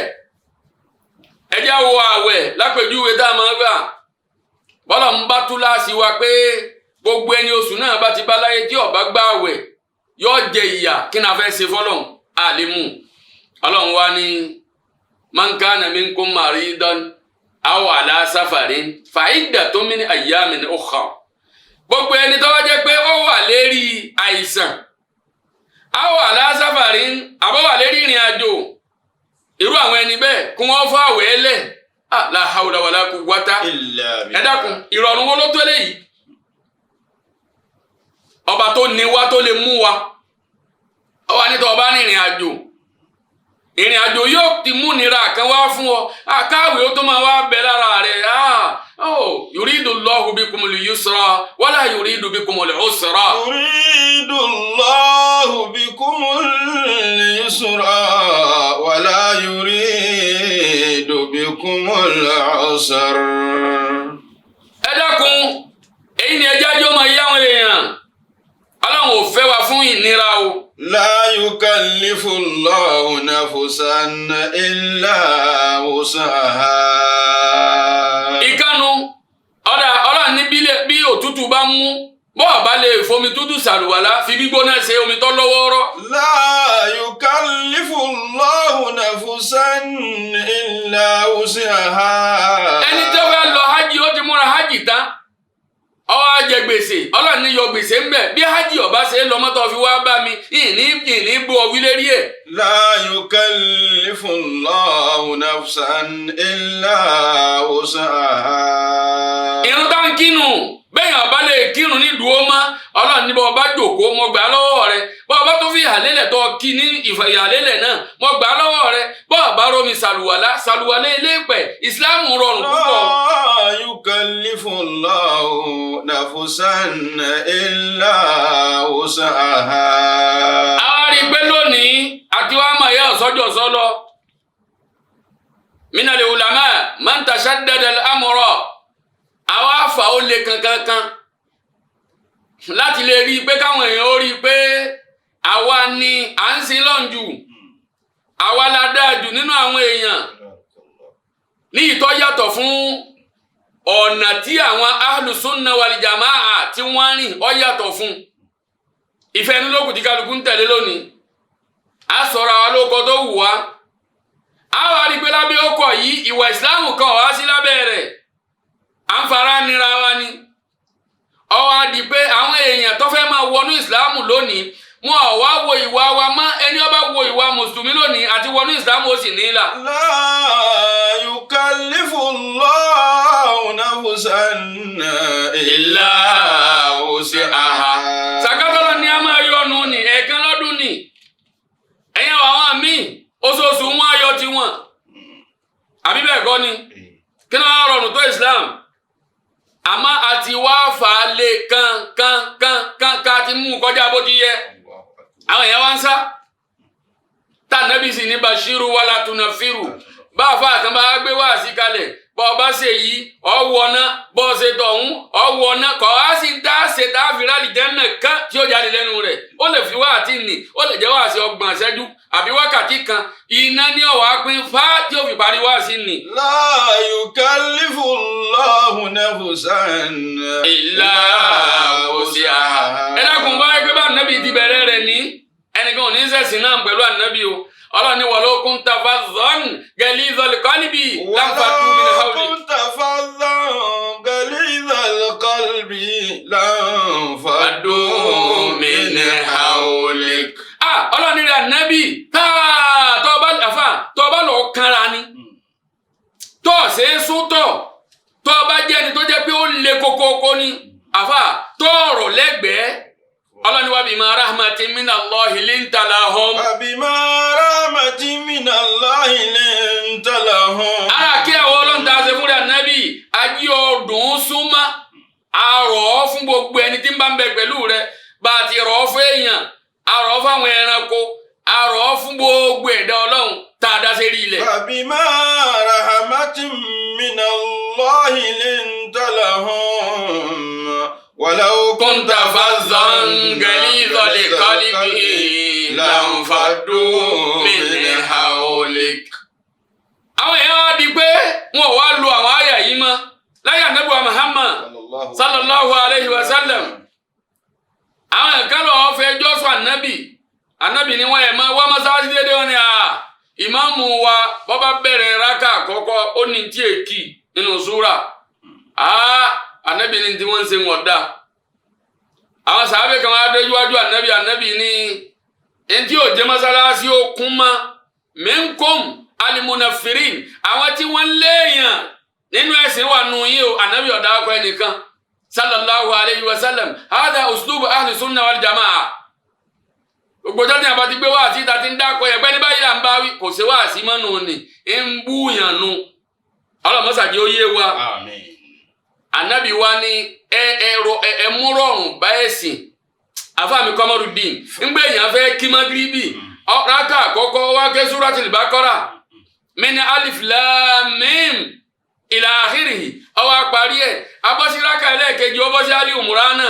ẹ jẹ́ wo àwẹ̀ lápèjúwe tá a máa gbà. Bọ́lá ń bá tú láàṣì wa pé gbogbo ẹni oṣù náà bá ti bá láyé tí ó bá gbà àwẹ̀ yóò jẹ ìyà, kí ni a fẹ́ ṣe fọlọ́n àlímù? Ọlọ́run wa ní man kana minkum maridan aw ala safarin fa'iddatun min ayyamin ukhra. Gbogbo ẹni tó bá jẹ́ pé ó wà lérí àìsàn, aw ala safarin, àbọ̀ wà lérí ìrìn àjò, irú àwọn ẹni bẹ́ẹ̀ kí wọ́n fọ́ àwẹ̀ lẹ̀. La hawla wala quwwata. Illa. Ẹ dákun, ìrọ̀rùn wo ló tó léyìí? Ọba tó ní wa, tó lè mú wa, ọba nítorí ọba ní ìrìn àjò, ìrìn àjò yóò ti mú nira kan wá fún ọ, àkáwé ó tó máa wá bẹ lára rẹ. Oh, yuridu Allahu bikumul yusra wala yuridu bikumul usra. يريد الله بكم اليسر ولا يريد بكم العسر. Ẹ dákun, èyí ni ẹjẹ́ ajọ́ máa yá àwọn èèyàn. Ọlọ́run ò fẹ́ wa fún ìnira o. La yukallifu Allahu nafsan illa wus'aha. Ìkànnù ọ̀dà ọlọ́run ní bí òtútù bá mú, bọ́ọ̀ bá lè fomi tútù ṣàlùwàlá, fi gbígbóná ṣe omi tó lọ́wọ́ọ́rọ́. La yukallifu Allahu nafsan illa wus'aha. Ẹni tó fẹ́ lọ hajj, ó ti múra hajj tán, ó wá jẹ gbèsè. Ọlọ́run ní yọ gbèsè ń bẹ̀. Bí hajj ọba ṣe é lọ mọ́tò fi wá bá mi, ìní bú ọ wílé rí ẹ̀. La yukallifu Allahu nafsan illa wus'aha. Irun tá ń kínú bẹ́yìn ọba lè kírun ní dúró mọ́, Ọlọ́run ní bọ́ ọba jòkó, mo gbà á lọ́wọ́ rẹ. Bọ́ ọba tó fi ìhàlélẹ̀ tó kí ní ìhàlélẹ̀ náà, mo gbà á lọ́wọ́ rẹ. Bọ́ ọba romi sàlùwàlá, sàlùwàlá ilé-ìpẹ̀. Ìsìláàmù rọrùn púpọ̀. La yukallifu Allahu nafsan illa wus'aha. Àwa rí i pé lónìí àti wàá mọ̀ ẹ̀yà ọ̀sọ́jọ́ sọ́lọ. Minal ulama man tashaddada al-amra, àwa àfà ó le kankankan láti lè rí i pé káwọn èèyàn ó rí i pé àwa ni à ń sin lọ́njù, àwa la dáa jù nínú àwọn èèyàn, ní ìtọ́ yàtọ̀ fún ọ̀nà tí àwọn ahlùsúnà wal jamaa tí wọ́n rìn, ó yàtọ̀ fún ìfẹ́ inú lókùn tí kálukú ń tẹ̀lé lónìí. A sọ̀rọ̀ àwọn olóko tó wù wá, a wá rí i pé lábẹ́ ọkọ̀ yìí, ìwà ìsìláàmù kan wá sí lábẹ́ rẹ̀, à ń fara nira wa ni. Ó wá di pé àwọn èèyàn tó fẹ́ máa wọnú ìsìláàmù lónìí, wọn ò wá wo ìwà wa mọ́. Ẹni ó bá wo ìwà mùsùlùmí lónìí àti wọnú ìsìláàmù, ó sì nílà. La yukallifu Allahu nafsan illa wus'aha. Sàkátọ́lọ́ ni a máa yọnu ní ẹ̀ẹ̀kan lọ́dún ni. Ẹ̀yìn àwọn míì, oṣooṣù wọn ayọ̀ tiwọn, àbí bẹ́ẹ̀ kọ́ ni? Kí ni wọ́n rọrùn tó Islam? Àmọ́ àti wá fà á lé kan kan kan kan ká ti mú un kọjá bó ti yẹ. Àwọn èèyàn wá ń sá tá. Nàbí sì ní bashiru wala tunafiru. Bá a fa àkàn bá gbé wá sí kalẹ̀, bọ́ ọ bá ṣe yìí, ọ wọná, bọ́ ọ ṣe tọ̀hún, ọ wọná. Kọ́ á sì dá ṣe tá a fi rálì jẹ́nà kán tí ó jáde lẹ́nu rẹ̀. Ó lè fi wá àti nì, ó lè jẹ́ wá sí 30 ṣẹ́jú àbí wákàtí kan, iná ní ọ̀wá pín fá tí ó fi parí wá sí nì. La yukallifu Allahu nafsan illa wus'aha. Ẹ dákun, bá ẹgbẹ́ bá ànábì ti bẹ̀rẹ̀ rẹ̀ ní, ẹnìkan ò ní sẹ̀sìn náà pẹ̀lú ànábì o. Ọlọ́run ní walau kunta fazzan galizal qalbi lanfaddu min ولو hawlik. كنت فظا غليظ القلب لانفضوا من حولك. Ah, Ọlọ́run ní rẹ̀ ànábì, táà tọ́ bá àfà tọ́ bá lọ kanra ni, tọ́ ṣe é sún, tọ́ bá jẹ́ ẹni tó jẹ́ pé ó le kókókó ni, àfà tọ́ ọ̀rọ̀ lẹ́gbẹ̀ẹ́. Ọlọ́run ní wa bima rahmatin minallahi linta lahum. فبما رحمة من الله لنت لهم. Ara kí àwọn Ọlọ́run tá a ṣe fúnra ànábì, ají ọdún súnmọ́, àrọ̀ ọ́ fún gbogbo ẹni tí ń bá ń bẹ pẹ̀lú rẹ. Bá a ti rọ̀ ọ́ fún èèyàn, àrọ̀ ọ́ fáwọn ẹranko, àrọ̀ ọ́ fún gbogbo ẹ̀dá Ọlọ́run tá a dá sí rí ilẹ̀. فبما رحمة من الله لنت لهم ولو كنت فظا غليظ القلب لانفضوا من حولك. Àwọn èèyàn wá di pé wọn ò wá lu àwọn àyà yìí mọ́ láyé ànábì wa Muhammad sallallahu alayhi wa sallam. Àwọn kan lọ fẹjọ́ sùn ànábì. Ànábì ni wọ́n ẹ̀ mọ́ wá mọ́sáàsì déédéé. Wọn ni à ìmáàmù wa, bọ́bá bẹ̀rẹ̀ rákà àkọ́kọ́, ó ní tí èkì nínú súrà. Ànábì ní tí wọ́n ń ṣe wọ́n dá. Àwọn sàábẹ̀ kan wá déjúwájú ànábì. Ànábì ní ntí ò jẹ́ mọ́sálásí ó kún mọ́, minkum alimunafirin, àwọn tí wọ́n léèyàn nínú ẹ̀sìn wà nù yín o. Ànábì ọ̀dà akọ ẹnìkan sallallahu alayhi wa sallam. Hada uslubu ahli sunna wal jamaa. Gbogbo jáde àbá ti gbé wá àti ìta ti ń dákọ ẹgbẹ́ ní báyìí là ń bá wí, kò sí wá sí mọ́nù ni ń búyàn nu. Ọlọ́mọ́sàdí ó yé wa. Àmín. Ànábì wa ní ẹ ẹ rọ ẹ ẹ mú rọrùn bá ẹ̀sìn. Àfàmì Kọmọrùdín ńgbé èèyàn fẹ́ kí magribi, rákà àkọ́kọ́ wá ké Suratul Baqara min alif lam mim ila akhirihi, ọwọ́ àparí ẹ̀, abọ́sí rákà ẹlẹ́ẹ̀kejì, ó bọ́ sí Ali Umrana.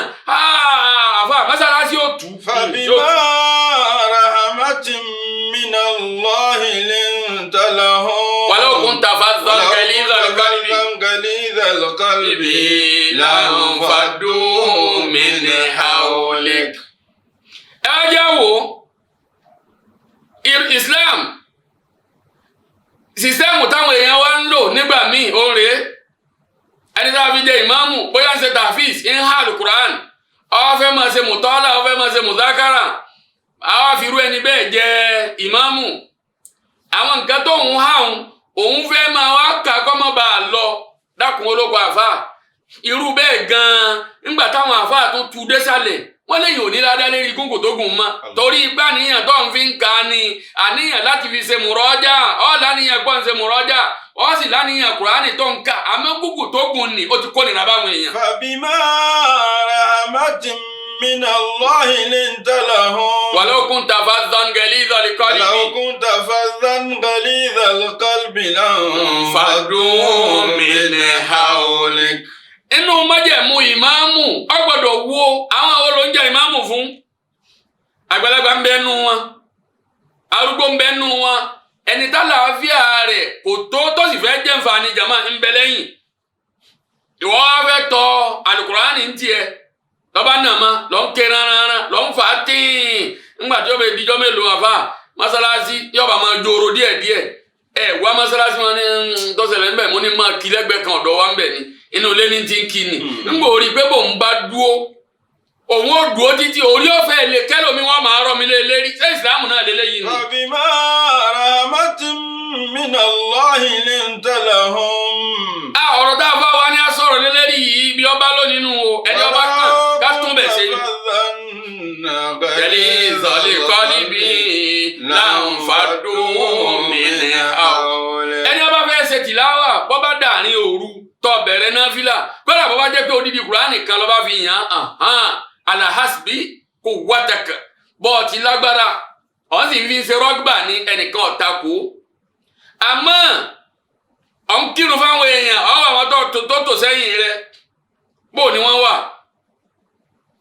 Àfà mọ́sálásí ó tú. فبما القلب لانفضوا من حولك. Ẹ jẹ́ wo Islam system táwọn èèyàn wa ń lò nígbà míì ó ń rèé. Ẹni tá a fi jẹ ìmáàmù, bóyá ń ṣe tàfíìs, ń hà alukur'an, ó fẹ́ máa ṣe mùtọ́lá, ó fẹ́ máa ṣe mùzákàrà, àwa fi irú ẹni bẹ́ẹ̀ jẹ ìmáàmù. Àwọn nǹkan tó ń hà ń òun fẹ́ máa wá kà kọ́ mọ́ bá a lọ. Dákun, olóko àfà irú bẹ́ẹ̀ gan-an, nígbà táwọn àfà tó tu désàlẹ̀, wọ́n léyìn òní ládá lérí gúngùn tó gùn mọ́, torí ipá níyàn tó ń fi ń ka ni àníyàn láti fi ṣe mùrọ́jà. Ọ́ láníyàn gbọ́n ṣe mùrọ́jà, ọ́ sì láníyàn Kùránì tó ń kà, àmọ́ gúngùn tó gùn ni ó ti kó nira báwọn èèyàn. فبما رحمة من الله لنت لهم. ولو كنت فظا غليظ القلب لو كنت فظا غليظ القلب لانفضوا من حولك. Inú májẹ̀mú ìmáàmù, ó gbọ́dọ̀ wo àwọn wo ló ń jẹ́ ìmáàmù fún. Àgbàlagbà ń bẹ nú wọn, arúgbó ń bẹ nú wọn, ẹni tálàáfíà rẹ̀ kò tó tó sì fẹ́ jẹ́ nfààní jàmá ń bẹ lẹ́yìn. Ìwọ wá fẹ́ tọ alukurani ń tiẹ̀ lọ́ba náà ma lọ́ ń ké rárá, lọ́ ń fà á tíì. Ńgbà tí ó bẹ dijọ́ mélòó, àfa masalasi yọba máa joro díẹ̀díẹ̀. Ẹ wá masalasi wọn ní tọ́sẹ̀lẹ̀ ńbẹ̀ mo ní máa kí lẹ́gbẹ̀ẹ́ kan ọ̀dọ̀ wa ńbẹ̀ ni inú ilé ní ti ń kí ni. Ńgbà orí pé bòun bá dúó, òun ó dúó títí orí ọ̀fẹ́ lè kẹ́lòmí, wọn máa rọ́ mi lé lérí. Ṣé ìsìlámù náà lélẹ́yìí ni? فبما رحمة من الله لنت لهم. A ọ̀rọ̀ tá a fọ́ wa ní a sọ̀rọ̀ lélẹ́rìí yìí bí ọba lónìí nù o. Ẹni ọba kàn ká tún bẹ̀ ṣe ni. غليظ القلب لانفضوا من حولك. Ẹni ọba fẹ́ ṣe tìláwà, bọ́ bá dàrin òru tó bẹ̀rẹ̀ náfìlà, kọ́lá bọ́ bá jẹ́ pé odidi Kùránì kan ló bá fi yàn án, على حسب قوتك, bọ́ ọ ti lágbára, ọ̀n sì fi ṣe rọ́gbà ní ẹnìkan ọ̀tàkù. Àmọ́ ọ̀ ń kírun fáwọn èèyàn, ọ̀wọ́ àwọn tó tò sẹ́yìn rẹ, bó ni wọ́n wà?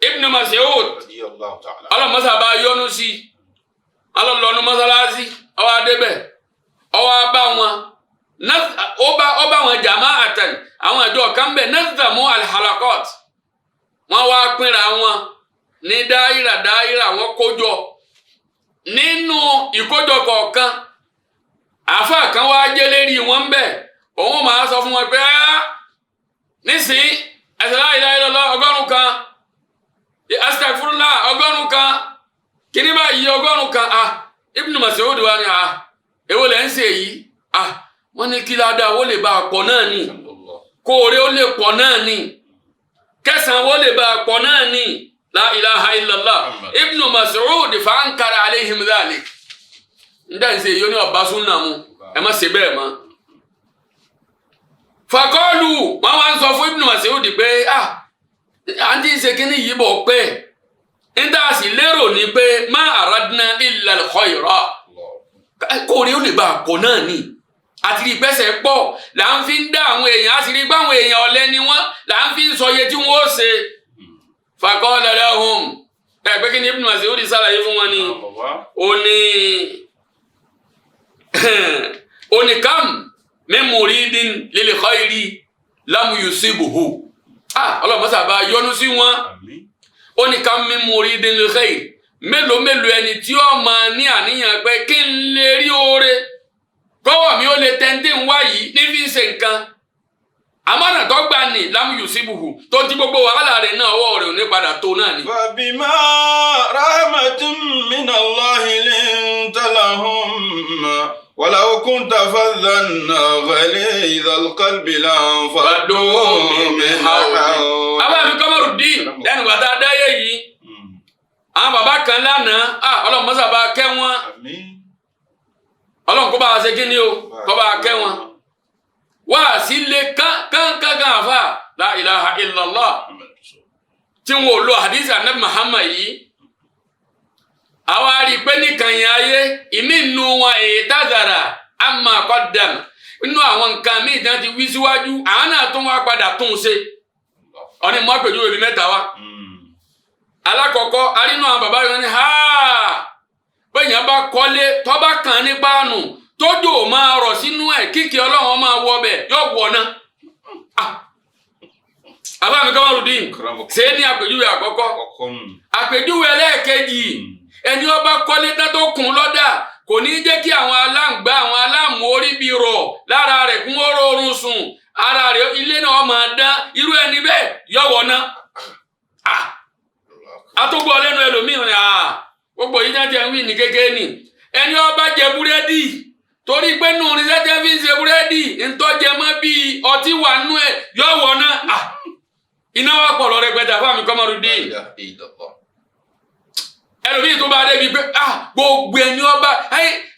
Ibn Mas'ud, ọlọ́mọsá bá yọ́nú sí i, alọ́lọ́nu mọ́sálásí, ọwọ́ adébẹ̀, ọwọ́ bá wọn, ó bá wọn جماعة, àwọn àjọ kan bẹ̀ نظموا الحلقات, wọ́n wá pínra wọn ní dáírà dáírà, wọ́n kójọ. Nínú ìkójọ kọ̀ọ̀kan, àáfàá kan wá jẹ́ lérí wọn bẹ̀. Òun máa sọ fún wọn pé nísìnyí, ẹsẹ̀ لا إله إلا الله 100, أستغفر الله 100, kíní báyìí 100. Ah, Ibn Mas'ud wa ni, ah, èwo lẹ́ ń ṣe yìí? Ah, wọ́n ní kí ládàá ó lè bá a pọ̀ náà ni, kóore ó lè pọ̀ náà ni, kẹsàn-án ó lè bá a pọ̀ náà ni. لا إله إلا الله. Ibn Mas'ud فأنكر عليهم ذلك. Ń dá ìṣe yìí, ó ní ọba súnà mu, ẹ má ṣe bẹ́ẹ̀ mọ́. فقالوا, wọn wá ń sọ fún Ibn Mas'ud pé, ah, àǹtí ṣe kínní yìí bọ̀ pé ń dá sí lérò ní pé ما أردنا إلا الخير, kóore ó lè bá a pọ̀ náà ni, àti rí pẹ́sẹ̀ pọ̀ là ń fi ń dá àwọn èèyàn, àti rí pé àwọn èèyàn ọ̀lẹ ni wọ́n, là ń fi ń sọ iye tí wọ́n ó ṣe. فقال لهم, ẹ pé kí ni Ibn Mas'ud ṣàlàyé fún wọn ni? Ó ní كم من مريد للخير لم يصبه. Ah, ọlọ́mọ sábà yọ́nú sí wọn. Ó ní كم من مريد للخير, mélòó mélòó ẹni tí ó máa ní àníyàn pé kí n lè rí oore, kọ́wọ́ mi ó lè tẹ́ntẹ́ ń wá yìí ní fi ń ṣe nǹkan, àmọ́nà tó gbà ní لم يصبه, tó ti gbogbo wàhálà rẹ̀ náà, ọwọ́ rẹ̀ ò ní padà tó náà ni. فبما رحمة من الله لنت لهم ولو كنت فظا غليظ القلب لانفضوا من حولك. Àbá mi Kọ́mọ́rùdín, lẹ́nu gbàtà dáyé yìí, àwọn bàbá kan lánàá, ọlọ́run mọ́sà bá kẹ́ wọn. Ọlọ́run kó bá a ṣe kí ni o, kó bá a kẹ́ wọn. Wá sí lé kán kán kán kán, àfà, لا إله إلا الله, tí wọn ò lo hadith anabi Muhammad yìí. Àwa rí i pé nìkan yẹn ayé ìmí nu wọn اعتذر عما قدم nínú àwọn nǹkan míì tí wọ́n ti wí síwájú, àwọn náà tún wá padà tún un ṣe. Ọ̀ní mọ́ àpèjúwe bíi mẹ́ta wá. Alákọ̀ọ́kọ́, arínú àwọn bàbá yẹn ni ha bẹ́ẹ̀yàn bá kọ́lé, tọ́ba kàn ní páànù, tójò máa rọ̀ sínú ẹ̀, kíkì ọlọ́run máa wọ bẹ̀, yóò wọ̀ náà. Àbá mi Kamarudin, ṣé ní àpèjúwe àkọ́kọ́? Àkọ́kọ́ nù. Àpèjúwe ẹlẹ́ẹ̀kejì, ẹni ọba kọ́lé tán tó kùn lọ́dà, kò ní jẹ́ kí àwọn aláǹgbá, àwọn aláàmú orí bí rọ̀ lára rẹ̀ kún ó rọrùn sùn, ara rẹ̀ ilé náà máa dán, irú ẹni bẹ́ẹ̀ yọ̀wọ̀ ná. Atógbó lẹ́nu ẹlòmíì rìn à gbogbo yìí jáde ń wí ní kékeré ni. Ẹni ọba jẹ búrẹ́dì torí pé nù irinṣẹ́ tẹ́ fi ń ṣe búrẹ́dì ntọ́jẹ mọ́ bíi ọtí wà nú ẹ̀ yọ̀wọ̀ ná. Iná wà pọ̀ lọ rẹpẹtẹ. Àfáà mi Kamarudin, La ilaha illallah. Ẹlòmíì tó bá débi pé gbogbo ẹni ọba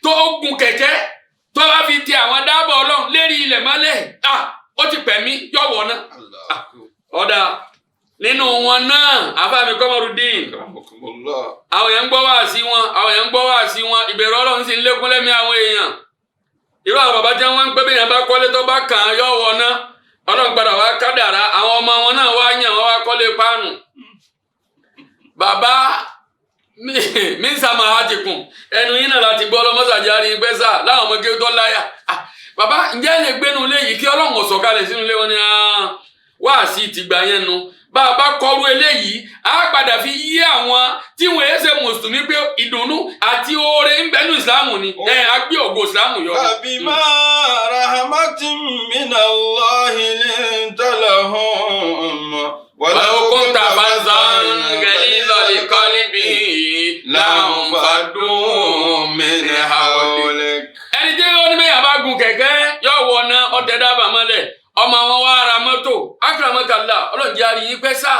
tó gun kẹ̀kẹ́ tó bá fi ti àwọn dábọ̀ ọlọ́run lérí ilẹ̀ mọ́lẹ̀, ó ti pẹ̀mí, yọ̀wọ̀ náà. Allahu akbar. Ọ̀dà nínú wọn náà, àfáà mi Kamarudin, Akramakumullah. àwọn èèyàn ń gbọ́ wá sí wọn, àwọn èèyàn ń gbọ́ wá sí wọn, ìbẹ̀rù ọlọ́run sì ń lékún lẹ́mí àwọn èèyàn. Irú àwọn bàbá tí wọ́n ń pẹ́ bí èèyàn bá kọ́lé tó bá kàn án yọ̀wọ̀ náà, ọlọ́run padà wá kádàrá, àwọn ọmọ wọn náà wá yàn wọ́n wá kọ́lé páànù. Bàbá mi ń sàmà àti kùn ẹnu yín náà láti gbọ́ ọlọ́mọ́sàjárí gbẹ́sà láwọn ọmọ kéwú tó láyà. Bàbá, ǹjẹ́ ẹ lè gbénu ilé yìí kí ọlọ́run ó sọ̀kalẹ̀ sínú ilé wọn ni? Wáàsí ti gbà yẹn nu. Bá a bá kọrú eléyìí, á padà fi yí àwọn tí wọ́n ṣe mùsùlùmí pé ìdùnnú àti oore ń bẹ nínú ìsìlámù ni ẹ á gbé ògo ìsìlámù yọ. فبما رحمة من الله لنت لهم ولو كنت فظا غليظ القلب لانفضوا من حولك. حولك. Ẹni tí ó ní mẹ́yà bá gun kẹ̀kẹ́ yóò wọ ọ̀nà ọ̀tẹ̀ dábàá mọ́lẹ̀, ọmọ àwọn wa ra mọ́tò. Akramakallah, ọlọ́njẹ́ àrí yín pẹ́ sá.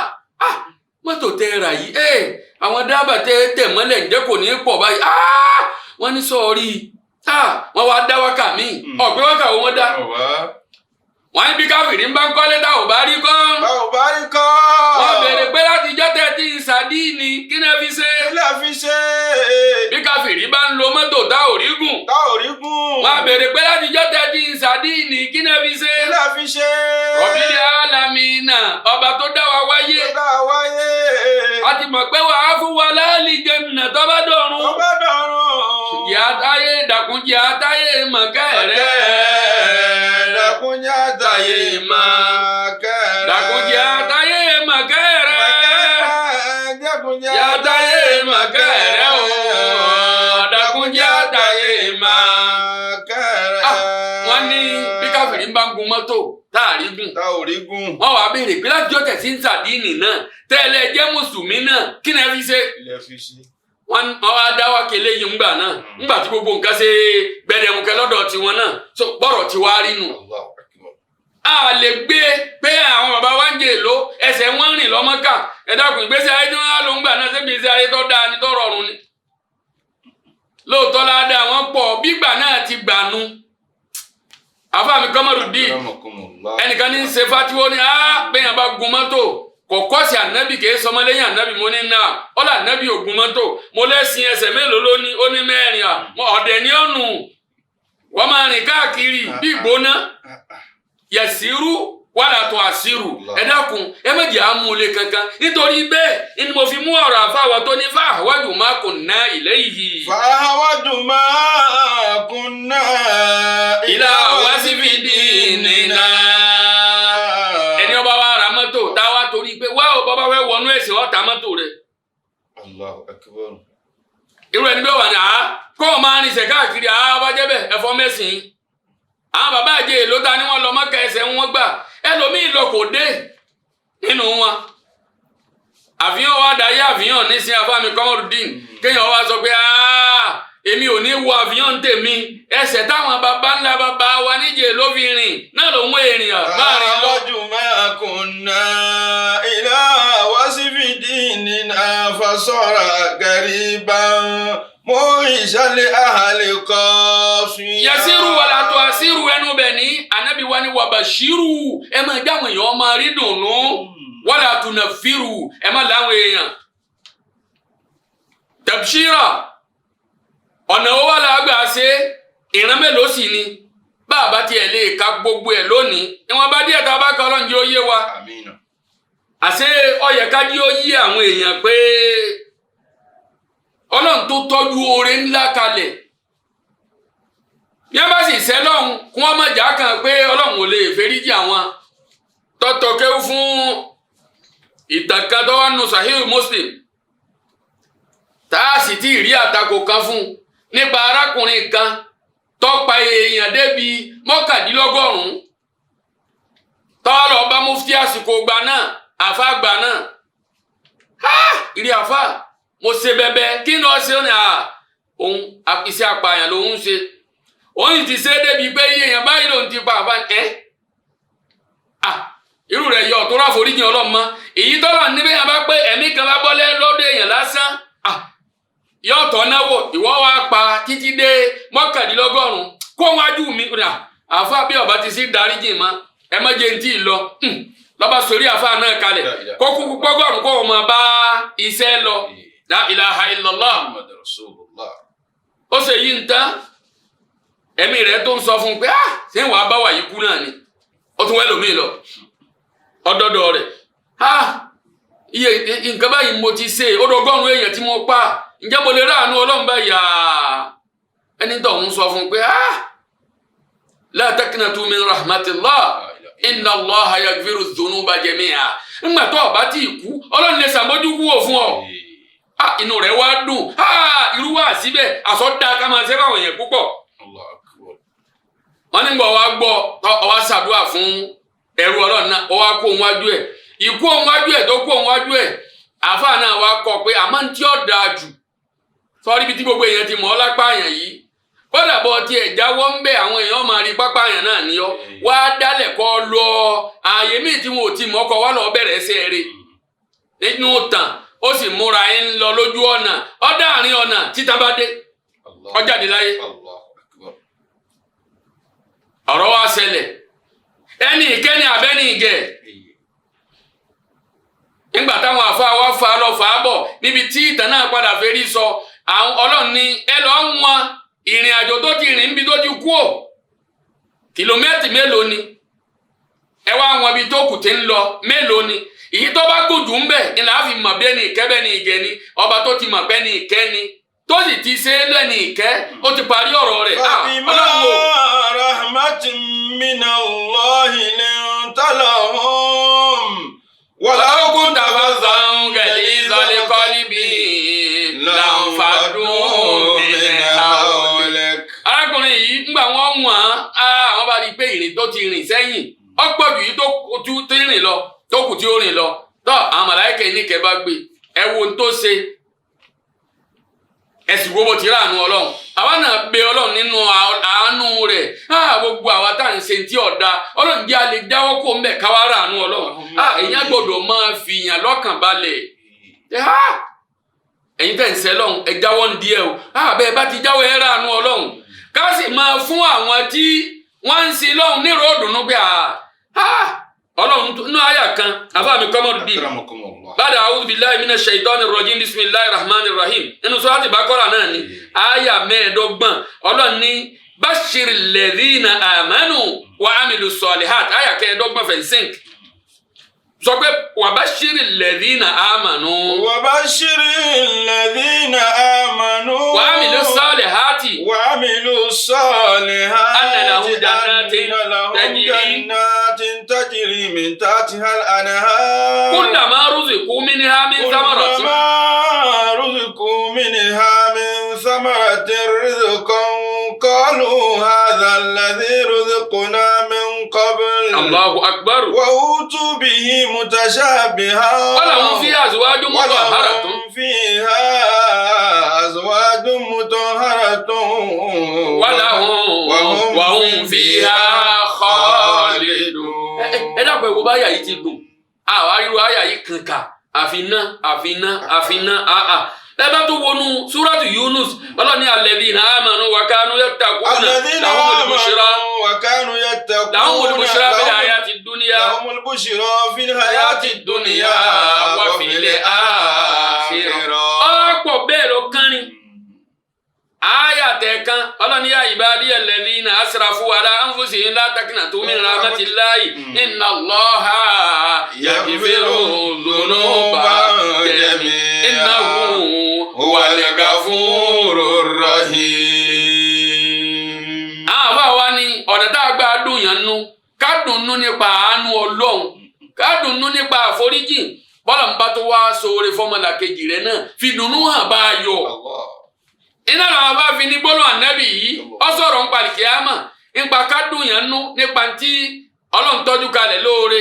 Mọ́tò tẹ́ ra yìí, ẹ̀ àwọn dábàá tẹ́ tẹ̀ mọ́lẹ̀, ǹjẹ́ kò ní í pọ̀ báyìí? Wọ́n ní sọ́ọ̀rí, wọ́n wá dá wákà míì. Ọ̀pẹ wákà wo wọ́n dá? Wọ́n ní bí káfíìrì ń bá ń kọ́lé tá ò bá rí kọ́. Báwo bá rí kọ́. Wọ́n béèrè pé láti jọ́ tẹ́ tí ń sàdíìnì, kí náà fi ṣe? Kí la fi ṣe? Bí káfíìrì bá ń lo mọ́tò tá ò rí gùn, Tá ò rí gùn. wọ́n béèrè pé láti jọ́ tẹ́ tí ń sàdíìnì, kí náà fi ṣe? Kí la fi ṣe? Rabbil alamina, ọba tó dá wa wáyé. Tó dá wáyé. A ti mọ̀ pé wàá fún wa láàlì jẹ́nà tó bá dọ̀run. Tó bá dọ̀run. Jẹ́ àtàyè dàkún, jẹ́ àtàyè mọ̀kẹ́ rẹ̀. Dàkúnjẹ́ àtàyè mọ̀kẹ́ rẹ̀. Dàkún, jẹ́ àtàyè mọ̀kẹ́ rẹ̀. Dàkúnjẹ́ Jẹ́ àtàyè mọ̀kẹ́ rẹ̀ o. Dàkúnjẹ́ àtàyè mọ̀kẹ́ rẹ̀. Wọ́n ní bí káfíìrì ń bá ń gun mọ́tò táàrí gùn, Tá ò rí gùn. wọ́n wàá béèrè pé láti jọ́ tẹ̀sí ń sàdínì náà tẹ́lẹ̀ jẹ́ mùsùlùmí náà, kí ni ẹ fi ṣe? Ilẹ̀ fi ṣe. Wọ́n wá dá wákè léyìí ńgbà náà, ńgbà tí gbogbo nǹkan ṣe gbẹdẹmukẹ lọ́dọ̀ tiwọn náà, so bọ́rọ̀ ti wá rí nù. Allahu akbar. A lè gbé pé àwọn bàbá wa ń jẹ èlò ẹsẹ̀ wọn rìn lọ́mọ́kà. Ẹ dákun, ìgbésí ayé tí wọ́n á lò ńgbà náà, ṣé ìgbésí ayé tó dáa ni, tó rọrùn ni? Lóòótọ́ ládàá wọn pọ̀ bígbà náà ti gbà nu. Àfáà mi Kamarudin, Akramakumullah. ẹnìkan ní í ṣe fatiwo ni bẹ́ẹ̀ bá gun mọ́tò kò kọ́sì ànábì, kì í sọmọ lẹ́yìn ànábì. Mo ní náà ọ̀là ànábì ò gun mọ́tò. Mo lẹ́sìn ẹsẹ̀ mélòó ló ní? Ó ní 4. À mo ọ̀dẹ̀ ní ọ̀nù wọ́n máa rìn káàkiri bí ìgbóná. Yẹ̀sírú wàlà tó àṣírù. Ẹ dákun, ẹ má jẹ́ àmúlé kankan. Nítorí bẹ́ẹ̀ ni mo fi mú ọ̀rọ̀ àfáwà tó ní fáwájú má kò ná ilé yìí. فأهود ما كنا إلى وصف ديننا. Ẹni ọba wa ra mọ́tò táwa torí pé wá ò bàbá fẹ́ wọnú ẹ̀sìn, ọ̀tá mọ́tò rẹ̀. Allahu akbar. Irú ẹni bẹ́ẹ̀ wà ní àá kó o máa rinṣẹ́ káàkiri àá bá jẹ́ bẹ́ẹ̀ ẹ̀fọ́ mẹ́sìn. Àwọn bàbá àjẹ èlò ta ni wọ́n lọ mọ́kà, ẹsẹ̀ wọn gbà, ẹlòmíì lọ kò dé nínú wọn. Àfihàn wa dayé àfihàn nísìnyí. Afámi Kọ́mọ́rùdín, kéèyàn wá sọ pé èmi ò ní wo àfihàn tèmi, ẹsẹ̀ táwọn bàbá ńlá bàbá wa níjẹ̀ ló fi rìn náà ló mú èrìn máa rìn lọ. فأهود ما كنا إلى وصف ديننا فصار غريبا موحشا لأهل قافيا. Yasiru wàlà tó asiru ẹnu bẹ̀ ní anabi wa ni wàbàṣírù, ẹ máa dáwọn èèyàn máa rí dùnú, wàlà tùnàfírù, ẹ má láwọn èèyàn. Tabshira, ọ̀nà owó wà lágbà ṣe, ìran mélòó sì ni bàbá tiẹ̀ lè ka gbogbo ẹ̀ lónìí? Ìwọ̀n bá díẹ̀ tá a bá kọ́, ọlọ́run jẹ́ ó yé wa. Àmín. Àṣé ó yẹ ká jí ó yé àwọn èèyàn pé ọlọ́run tó tọ́jú oore ńlá kalẹ̀, bí wọ́n bá sì sẹ́ lọ́hùn, kí wọ́n má jà kàn pé ọlọ́run ò lè feríjì àwọn tọ́tọ̀ kéwú fún. Ìtàn kan tó wà nù Sahih Muslim, tá a sì ti rí àtakò kan fún un, nípa arákùnrin kan tó pa èèyàn débi 99, tó lọ bá mufti àsìkò gbà náà, àfa gbà náà. Ha, ìrì àfa, mo ṣe bẹbẹ. Kí ni ọ ṣe? Ó ní à òun iṣẹ́ apààyàn lòun ń ṣe, òun sì ti ṣe é débi pé iye èèyàn báyìí lòun ti pa. Àfa ẹ à irú rẹ̀ yọ tó ráforíjì Ọlọ́run mọ́. Èyí tọ́lọ̀ níbẹ̀ yẹn bá pé ẹ̀mí kan bá bọ́lẹ̀ lọ́dọ̀ èèyàn lásán, yóò tọ́ náwó. Ìwọ́ wa pa títí dé 99, kó wájú mi. Àfa, bí ọba ti sí dáríjì mọ́, ẹ má jẹ́ ntí lọ. Lọ́ba sórí àfa náà kalẹ̀, kó kúkú gbọ́gọ́rùn kó wọn máa bá iṣẹ́ lọ. La ilaha illallah. Muhammad Rasulullah. Ó ṣe yí ń tán, ẹ̀mí rẹ̀ tó ń sọ fún un pé, ah, ṣé wàá bá wà yìí kú náà ni? Ó tún wẹ́ lòmíì lọ ọdọọdọ rẹ̀. Ah, iye nǹkan báyìí mo ti ṣe, ó dọgọ́rùn èèyàn tí mo pa, ǹjẹ́ mo lè ráàánú Ọlọ́run báyìí? Ẹni tó ń sọ fún un pé, ah, la taqnatu min rahmatillah, inna Allaha yaghfiru dhunuba jami'a. Ńgbà tó o bá tí ì kú, Ọlọ́run lè ṣàmójúkú wò fún ọ. Ah, inú rẹ̀ wá dùn. Ah, irú wà síbẹ̀ àsọdá ká máa ṣe fáwọn èèyàn púpọ̀. Allah akbar. Wọ́n ní gbọ́ wá gbọ́, ọ wá ṣàdúrà fún ẹrú Ọlọ́run náà, ọ wá kó òun wájú ẹ̀. Ìkú òun wájú ẹ̀ tó kó òun wájú ẹ̀, àáfàá náà wá kọ pé àmọ́ ní tí ó dáa jù sọ́ọ́rí ibi tí gbogbo èèyàn ti mọ̀ ọ́ lápá àyàn yìí, kódà bọ́ tiẹ̀ jáwọ́ ń bẹ̀, àwọn èèyàn máa rí pápá àyàn náà ní ọ wá dálẹ̀ kọ́ lọ ààyè míì tí wọn ò ti mọ̀ ọkọ̀ wá lọ bẹ̀rẹ̀ ẹsẹ̀ rẹ̀ nínú tàn. Ó sì múra ẹ̀ ń lọ lójú ọ̀nà, ọ̀dà àárín ọ̀nà títa bá dé, Allah. ó jáde láyé. Allah akbar. Ọ̀rọ̀ wa ṣẹlẹ̀, ẹni ìkẹ́ni àbẹ́ni ìgẹ̀. Nígbà táwọn àfa wa fa lọ fà á bọ̀ níbi tí ìtàn náà padà fẹ́rí sọ, àwọn Ọlọ́run ní ẹ lọ́ wọn ìrìn àjò tó ti rìn níbi tó ti kú ò, kìlómẹ́tì mélòó ni? Ẹ wá wọn ibi tó kù tí ń lọ, mélòó ni? Èyí tó bá gùn jù ń bẹ̀ ni làá fi mọ̀ bí ẹni ìkẹ́ bẹ́ẹ̀ ni ìgẹ̀ ni. Ọba tó ti mọ̀ bẹ́ẹ̀ ni ìkẹ́ ni, tó sì ti ṣe é lẹ́ni ìkẹ́, ó ti parí ọ̀rọ̀ rẹ̀. Ah, فبما Ọlọ́run o. رحمة من الله لنت لهم ولو كنت فظا غليظ القلب لانفضوا من حولك. حولك. Arákùnrin yìí, ńgbà wọ́n wọ̀n á, àwọn bá rí i pé ìrìn tó ti rìn sẹ́yìn ọ̀pọ̀ jù yìí tó tó ti rìn lọ, tó kù tí ó rìn lọ tó. Àwọn màláíkà níkẹ́ bá gbé ẹ wo ohun tó ṣe, ẹ sì wo bó ti ráàánú Ọlọ́run. Àwa náà bẹ Ọlọ́run nínú àánú rẹ̀. Gbogbo àwa tá à ń ṣe tí ọ̀dà, Ọlọ́run jẹ́ a lè jáwọ́ kó ń bẹ̀ káwá ráàánú Ọlọ́run. Èèyàn gbọ́dọ̀ máa fìyàn lọ́kàn balẹ̀. Ẹ̀yin tẹ̀ ń sẹ́ lọ́hùn, ẹ jáwọ́ ń díẹ̀ o. Bẹ́ẹ̀ bá ti jáwọ́, ẹ ráàánú Ọlọ́run. Ká sì máa fún àwọn tí wọ́n ń sin lọ́hùn nírò òdùnnú pé Ọlọ́run nínú àyà kan, àfa mi kọ́mọ́dù bíi Akramakumullah. Bada a'udhu billahi minash shaitani rajim, bismillahir rahmanir rahim, nínú surati Baqara náà ni, àyà 25, Ọlọ́run ní bashir alladhina amanu wa amilu salihat. Àyà 25 fẹ̀nsìnk sọ pé wa bashir alladhina amanu وبشر الذين آمنوا wa amilu salihati وعملوا الصالحات أن لهم جنات أن لهم تجري جنات تجري من تحتها الأنهار kullama ruziqu minha min thamaratin كلما رزقوا منها من ثمرة رزقا قالوا هذا الذي رزقنا من قبل Allahu akbar. وأوتوا به متشابها Wa lahum fiha azwajun mutahharatun. ولهم فيها أزواج مطهرة Wa hum fiha khalidun. Ẹ dákun, ẹ wo báyà yìí ti dùn. Àwọn ariwo àyà yìí kànkà, àfiná àfiná àfiná àà. Ẹ bá tó wọnú súrátù Yunus, Ọlọ́ni alladhina amanu wa kanu yattaquna الذين lahumul bushra آمنوا وكانوا يتقون lahumul bushra fil لهم- hayati dunya لهم البشرى في الحياة الدنيا wa وفي fil akhirah. الآخرة. Ọ̀pọ̀ bẹ́ẹ̀ lọ kánrin. Àyà tẹ̀kan, Ọlọ́ni ya ibadiya alladhina asrafu ala anfusihim la taqnatu min rahmatillahi inna Allaha yaghfiru dhunuba jami'a innahu هو الغفور الرحيم. Àwọn àbá wa ní ọ̀nà tá a gbà dùn yàn nú, ká dùn nú nípa àánú Ọlọ́run, ká dùn nú nípa àforíjì. Bọ́lá ń bá tó wá sóore fọ́mọlàkejì rẹ náà fi dùnnú hàn bá a yọ. Iná làwọn bá fi ní gbólóhùn ànábì yìí ó sọ̀rọ̀ ń palì kíámà nípa kádùn yẹn nú nípa tí Ọlọ́run tọ́jú kalẹ̀ lóore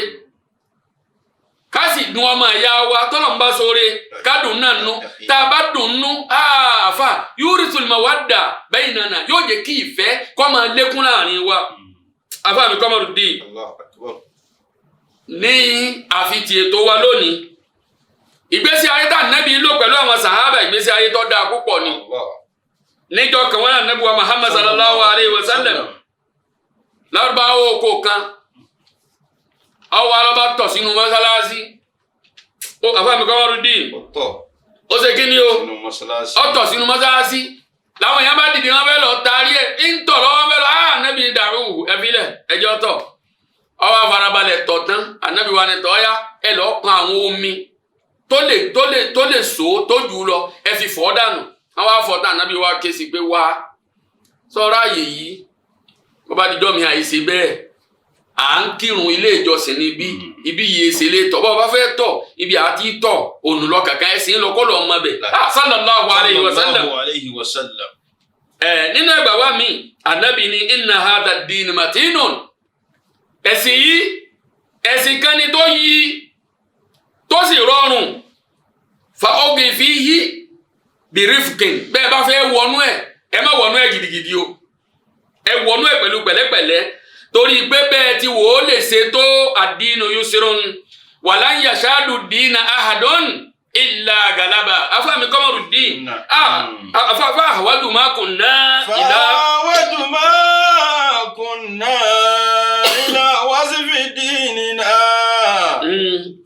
ká sì dùn ọmọ ìyá wa tọ́lọ́run bá sóore kádùn náà nú tá a bá dùn nú àáfà yurisul mawadda bainana yóò jẹ́ kí ìfẹ́ kó máa lékún láàrin wa. Àfà mi kọ́ mọ̀rún dì ní àfitì ètò wa lónìí ìgbésí ayé tá ànábì lò pẹ̀lú àwọn sàhábà ìgbésí ayé tó dáa púpọ̀ ni. Níjọ́ kan wọn ànábì wa Muhammad sallallahu alayhi wa sallam lárúbáwò oko kan ọwọ́ alọ́ba tọ̀ sínú mọ́sálásí ó àfàmì kọ́ wọ́n dì ó ṣe kí ni o ó tọ̀ sínú mọ́sálásí làwọn èèyàn bá dìde wọn fẹ́ lọ tarí ẹ̀ ń tọ̀ lọ́wọ́ fẹ́ lọ ànábì dàrú ẹ̀fílẹ̀ ẹjọ́ tọ̀ ọwọ́ afarabalẹ̀ tọ̀ tán ànábì wa ni tọ́ ya ẹ lọ́ọ́ kan àwọn omi tó lè so tó jù lọ ẹ fi fọ́ dànù. Àwọn afọ̀tá ànábì wa ké sí pé wá sọ̀rọ̀ àyè yìí bó bá dijọ́ mi àìsè bẹ́ẹ̀ à ń kírun ilé ìjọsìn níbí ibi yìí èsè lè tọ̀ bọ́ọ̀ bá fẹ́ tọ̀ ibi àti tọ̀ ònù lọ kàkà ẹ̀sìn lọ kọ́ lọ́ọ́ mọ bẹ̀. Sallallahu alayhi wa sallam. Ẹ nínú ẹgbà wa mi ànábì ni inna hadha ad-din matinun ẹ̀sìn yìí ẹ̀sìn kan ni tó yí tó sì rọrùn fa oge fi yí birifkin bẹ́ẹ̀ bá fẹ́ wọnú ẹ̀ ẹ má wọnú ẹ̀ gidigidi o ẹ wọnú ẹ̀ pẹ̀lú pẹ̀lẹ́pẹ̀lẹ́ torí pé bẹ́ẹ̀ ti wò ó lè ṣe tó àdínú yusrun walan yashadu dina ahadun illa galaba afáàmì kọ́mọ̀rù dín afáfá àwájú má kunna ìlà. Fàwájú má kunna ìlà wasifi dinina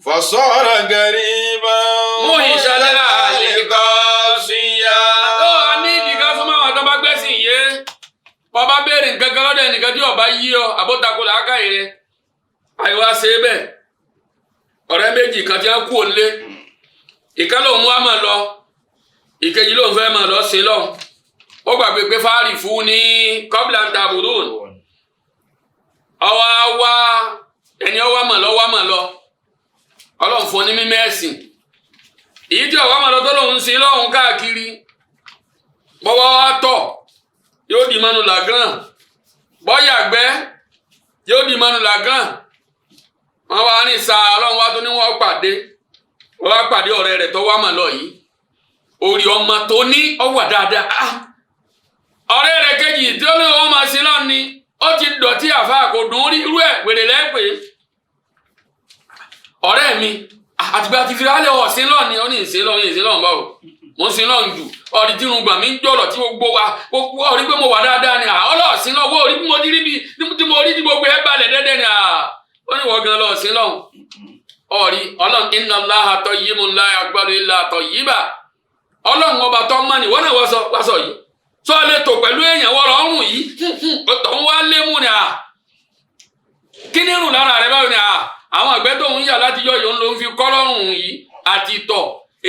fasara gariban. Mú ìṣẹ̀lẹ̀ àlè kọ́síyá. Ó a ní ìdíkà fún máwọn tó bá gbẹ́sìn yé. Bọ́ba béèrè nǹkan kan lọ́dọ̀ ẹnìkan tí ọba yí ọ àbótakò làákàyè rẹ. Àìwá ṣe é bẹ́ẹ̀. Ọ̀rẹ́ méjì kan ti ń kú òǹlé. Ìkan lòun wá máa lọ. Ìkejì lòun fẹ́ máa lọ sí lọ. Ó gbàgbé pé fáàrì fún ní kọ́bìlà ń ta àbùdùn. Ọwọ́ wá ẹni ọwọ́ máa lọ wá máa lọ. Ọlọ́run fún ní mímẹ́ ẹ̀sìn. Èyí tí ọwọ́ máa lọ tó lòun ń sin lọ́hùn káàkiri. Bọ́wọ́ wá tọ̀ yóò di mọ́nu làgán bọ́yàgbẹ́ yóò di mọ́nu làgán wọ́n wá ní sa ọlọ́run wá tó ní wọ́n pàdé wọ́n wá pàdé ọ̀rẹ́ rẹ̀ tó wá mà lọ yìí orí ọmọ tó ní ọwà dáadáa ọ̀rẹ́ rẹ̀ kejì tí ó ní wọ́n máa sin lọ́ọ̀ ni ó ti dọ̀tí àfa kò dùn rí irú ẹ̀ wèrè lẹ́pẹ́ ọ̀rẹ́ mi àtìgbà ti fi rálẹ̀ ọ̀sìn lọ́ọ̀ ni ó ní ìsìn lọ́ọ̀ ní ìsìn lọ́ọ̀ báwo mo ń sin lọ́n jù ọ̀rí tí irun gbà mí ń jọ̀rọ̀ tí gbogbo wa gbogbo ọ̀rí pé mo wà dáadáa ni ọlọ́ọ̀sìn lọ́wọ́ orí bí mo ti rí bí tí mo rí tí gbogbo ẹ̀ balẹ̀ dẹ́dẹ́ ni ó ní wọ́n gan lọ́ọ̀sìn lọ́hùn ọ̀rí ọlọ́run inna Allaha tayyibun la yaqbalu illa tayyiba ọlọ́run ọba tó mọ́ ni wọ́n náà wá sọ yìí sọ lè tò pẹ̀lú èèyàn wọ́n lọ́rùn yìí tó ń wá lé mú ni kí ni rùn lára rẹ báwo ni àwọn àgbẹ̀ tó ń yà láti yọ yòó ló ń fi kọ́ lọ́rùn yìí àti tọ̀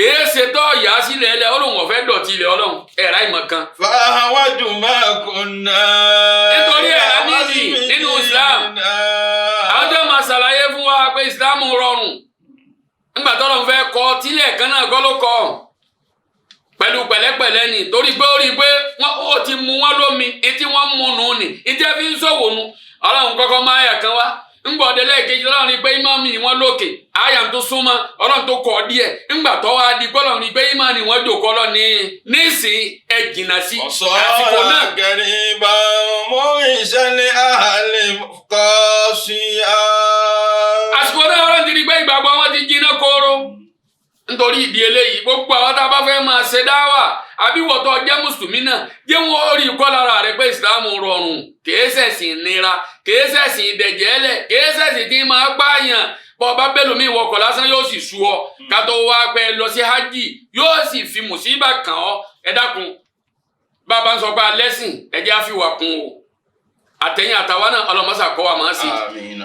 èéṣe tó yà á sílẹ̀ ẹlẹ́ ọlọ́run ọ̀fẹ́ dọ̀tí ilẹ̀ ọlọ́run ẹ̀rá ìmọ̀ kan. Fàwájú máa kunna. Nítorí ẹ̀rá nídìí nínú Islam. Àwọn tó máa ṣàlàyé fún wa pé Islam rọrùn. Nígbà tó lọ́n fẹ́ kọ tílẹ̀ kan náà kọ́ ló kọ. Pẹ̀lú pẹ̀lẹ́pẹ̀lẹ́ ni torí pé ó rí i pé ó ti mu wọ́n lómi etí wọ́n mú nù ní etí ẹ fi ń ṣòwò nu. Ọlọ́run kọ́kọ́ máa yà kan wá. Ńgbọ̀dẹ lẹ́ẹ̀kejì ọlọ́run rí pé ìmọ̀mí wọn lókè àyà tó súnmọ́ ọlọ́run tó kọ̀ díẹ̀ ńgbà tó wá di gbọ́dọ̀ rí pé ìmọ̀ni wọn jòkó lọ ní nísìn ẹ jìnnà sí àsìkò náà. Ọ̀sán gẹ̀rìbà mú ìṣẹ̀lẹ̀ àhàlẹ̀ kọ́ sí a. Àsìkò náà ọlọ́run ti rí pé ìgbàgbọ́ wọn ti jiná kóró nítorí ìdí eléyìí gbogbo àwọn tá a bá fẹ́ máa ṣe dáwà àbí wọ́tọ̀ jẹ́ mùsùlùmí náà jẹ́ wọ́n rí ikọ́ lára rẹ̀ pé ìsìláàmù rọrùn kìí ṣẹ̀sìn nira kìí ṣẹ̀sìn ìdẹ̀jẹ̀lẹ̀ kìí ṣẹ̀sìn tí máa pààyàn bọ́ ọba bẹ́lòmí wọkọ̀ lásán yóò sì sú ọ ká tó wá pẹ́ lọ sí hajj yóò sì fi mùsíbà kàn ọ́ ẹ dákun bàbá ń sọ pé alẹ́sìn ẹ jẹ́ á fi wà kún o àtẹ̀yìn àtàwọn náà ọlọ́mọṣà kọ́ wa máa ń sìn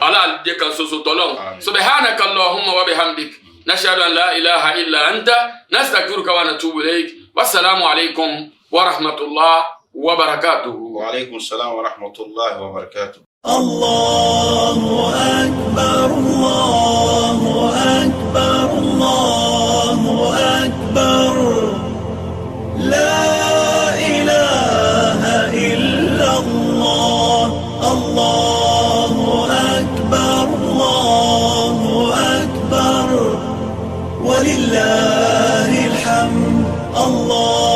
ọlọ́àlùjẹ kan ṣoṣo tọ́lọ́hún subhanaka Allahumma wa bihamdik nashhadu an la ilaha illa anta nastaghfiruka wa natubu ilayk wassalamu alaykum wa rahmatullah wa barakatuhu. Wa alaykum salam wa rahmatullahi wa barakatuh. Allahu akbar, Allahu akbar. الله أكبر لا إله إلا الله الله أكبر الله أكبر ولله الحمد الله.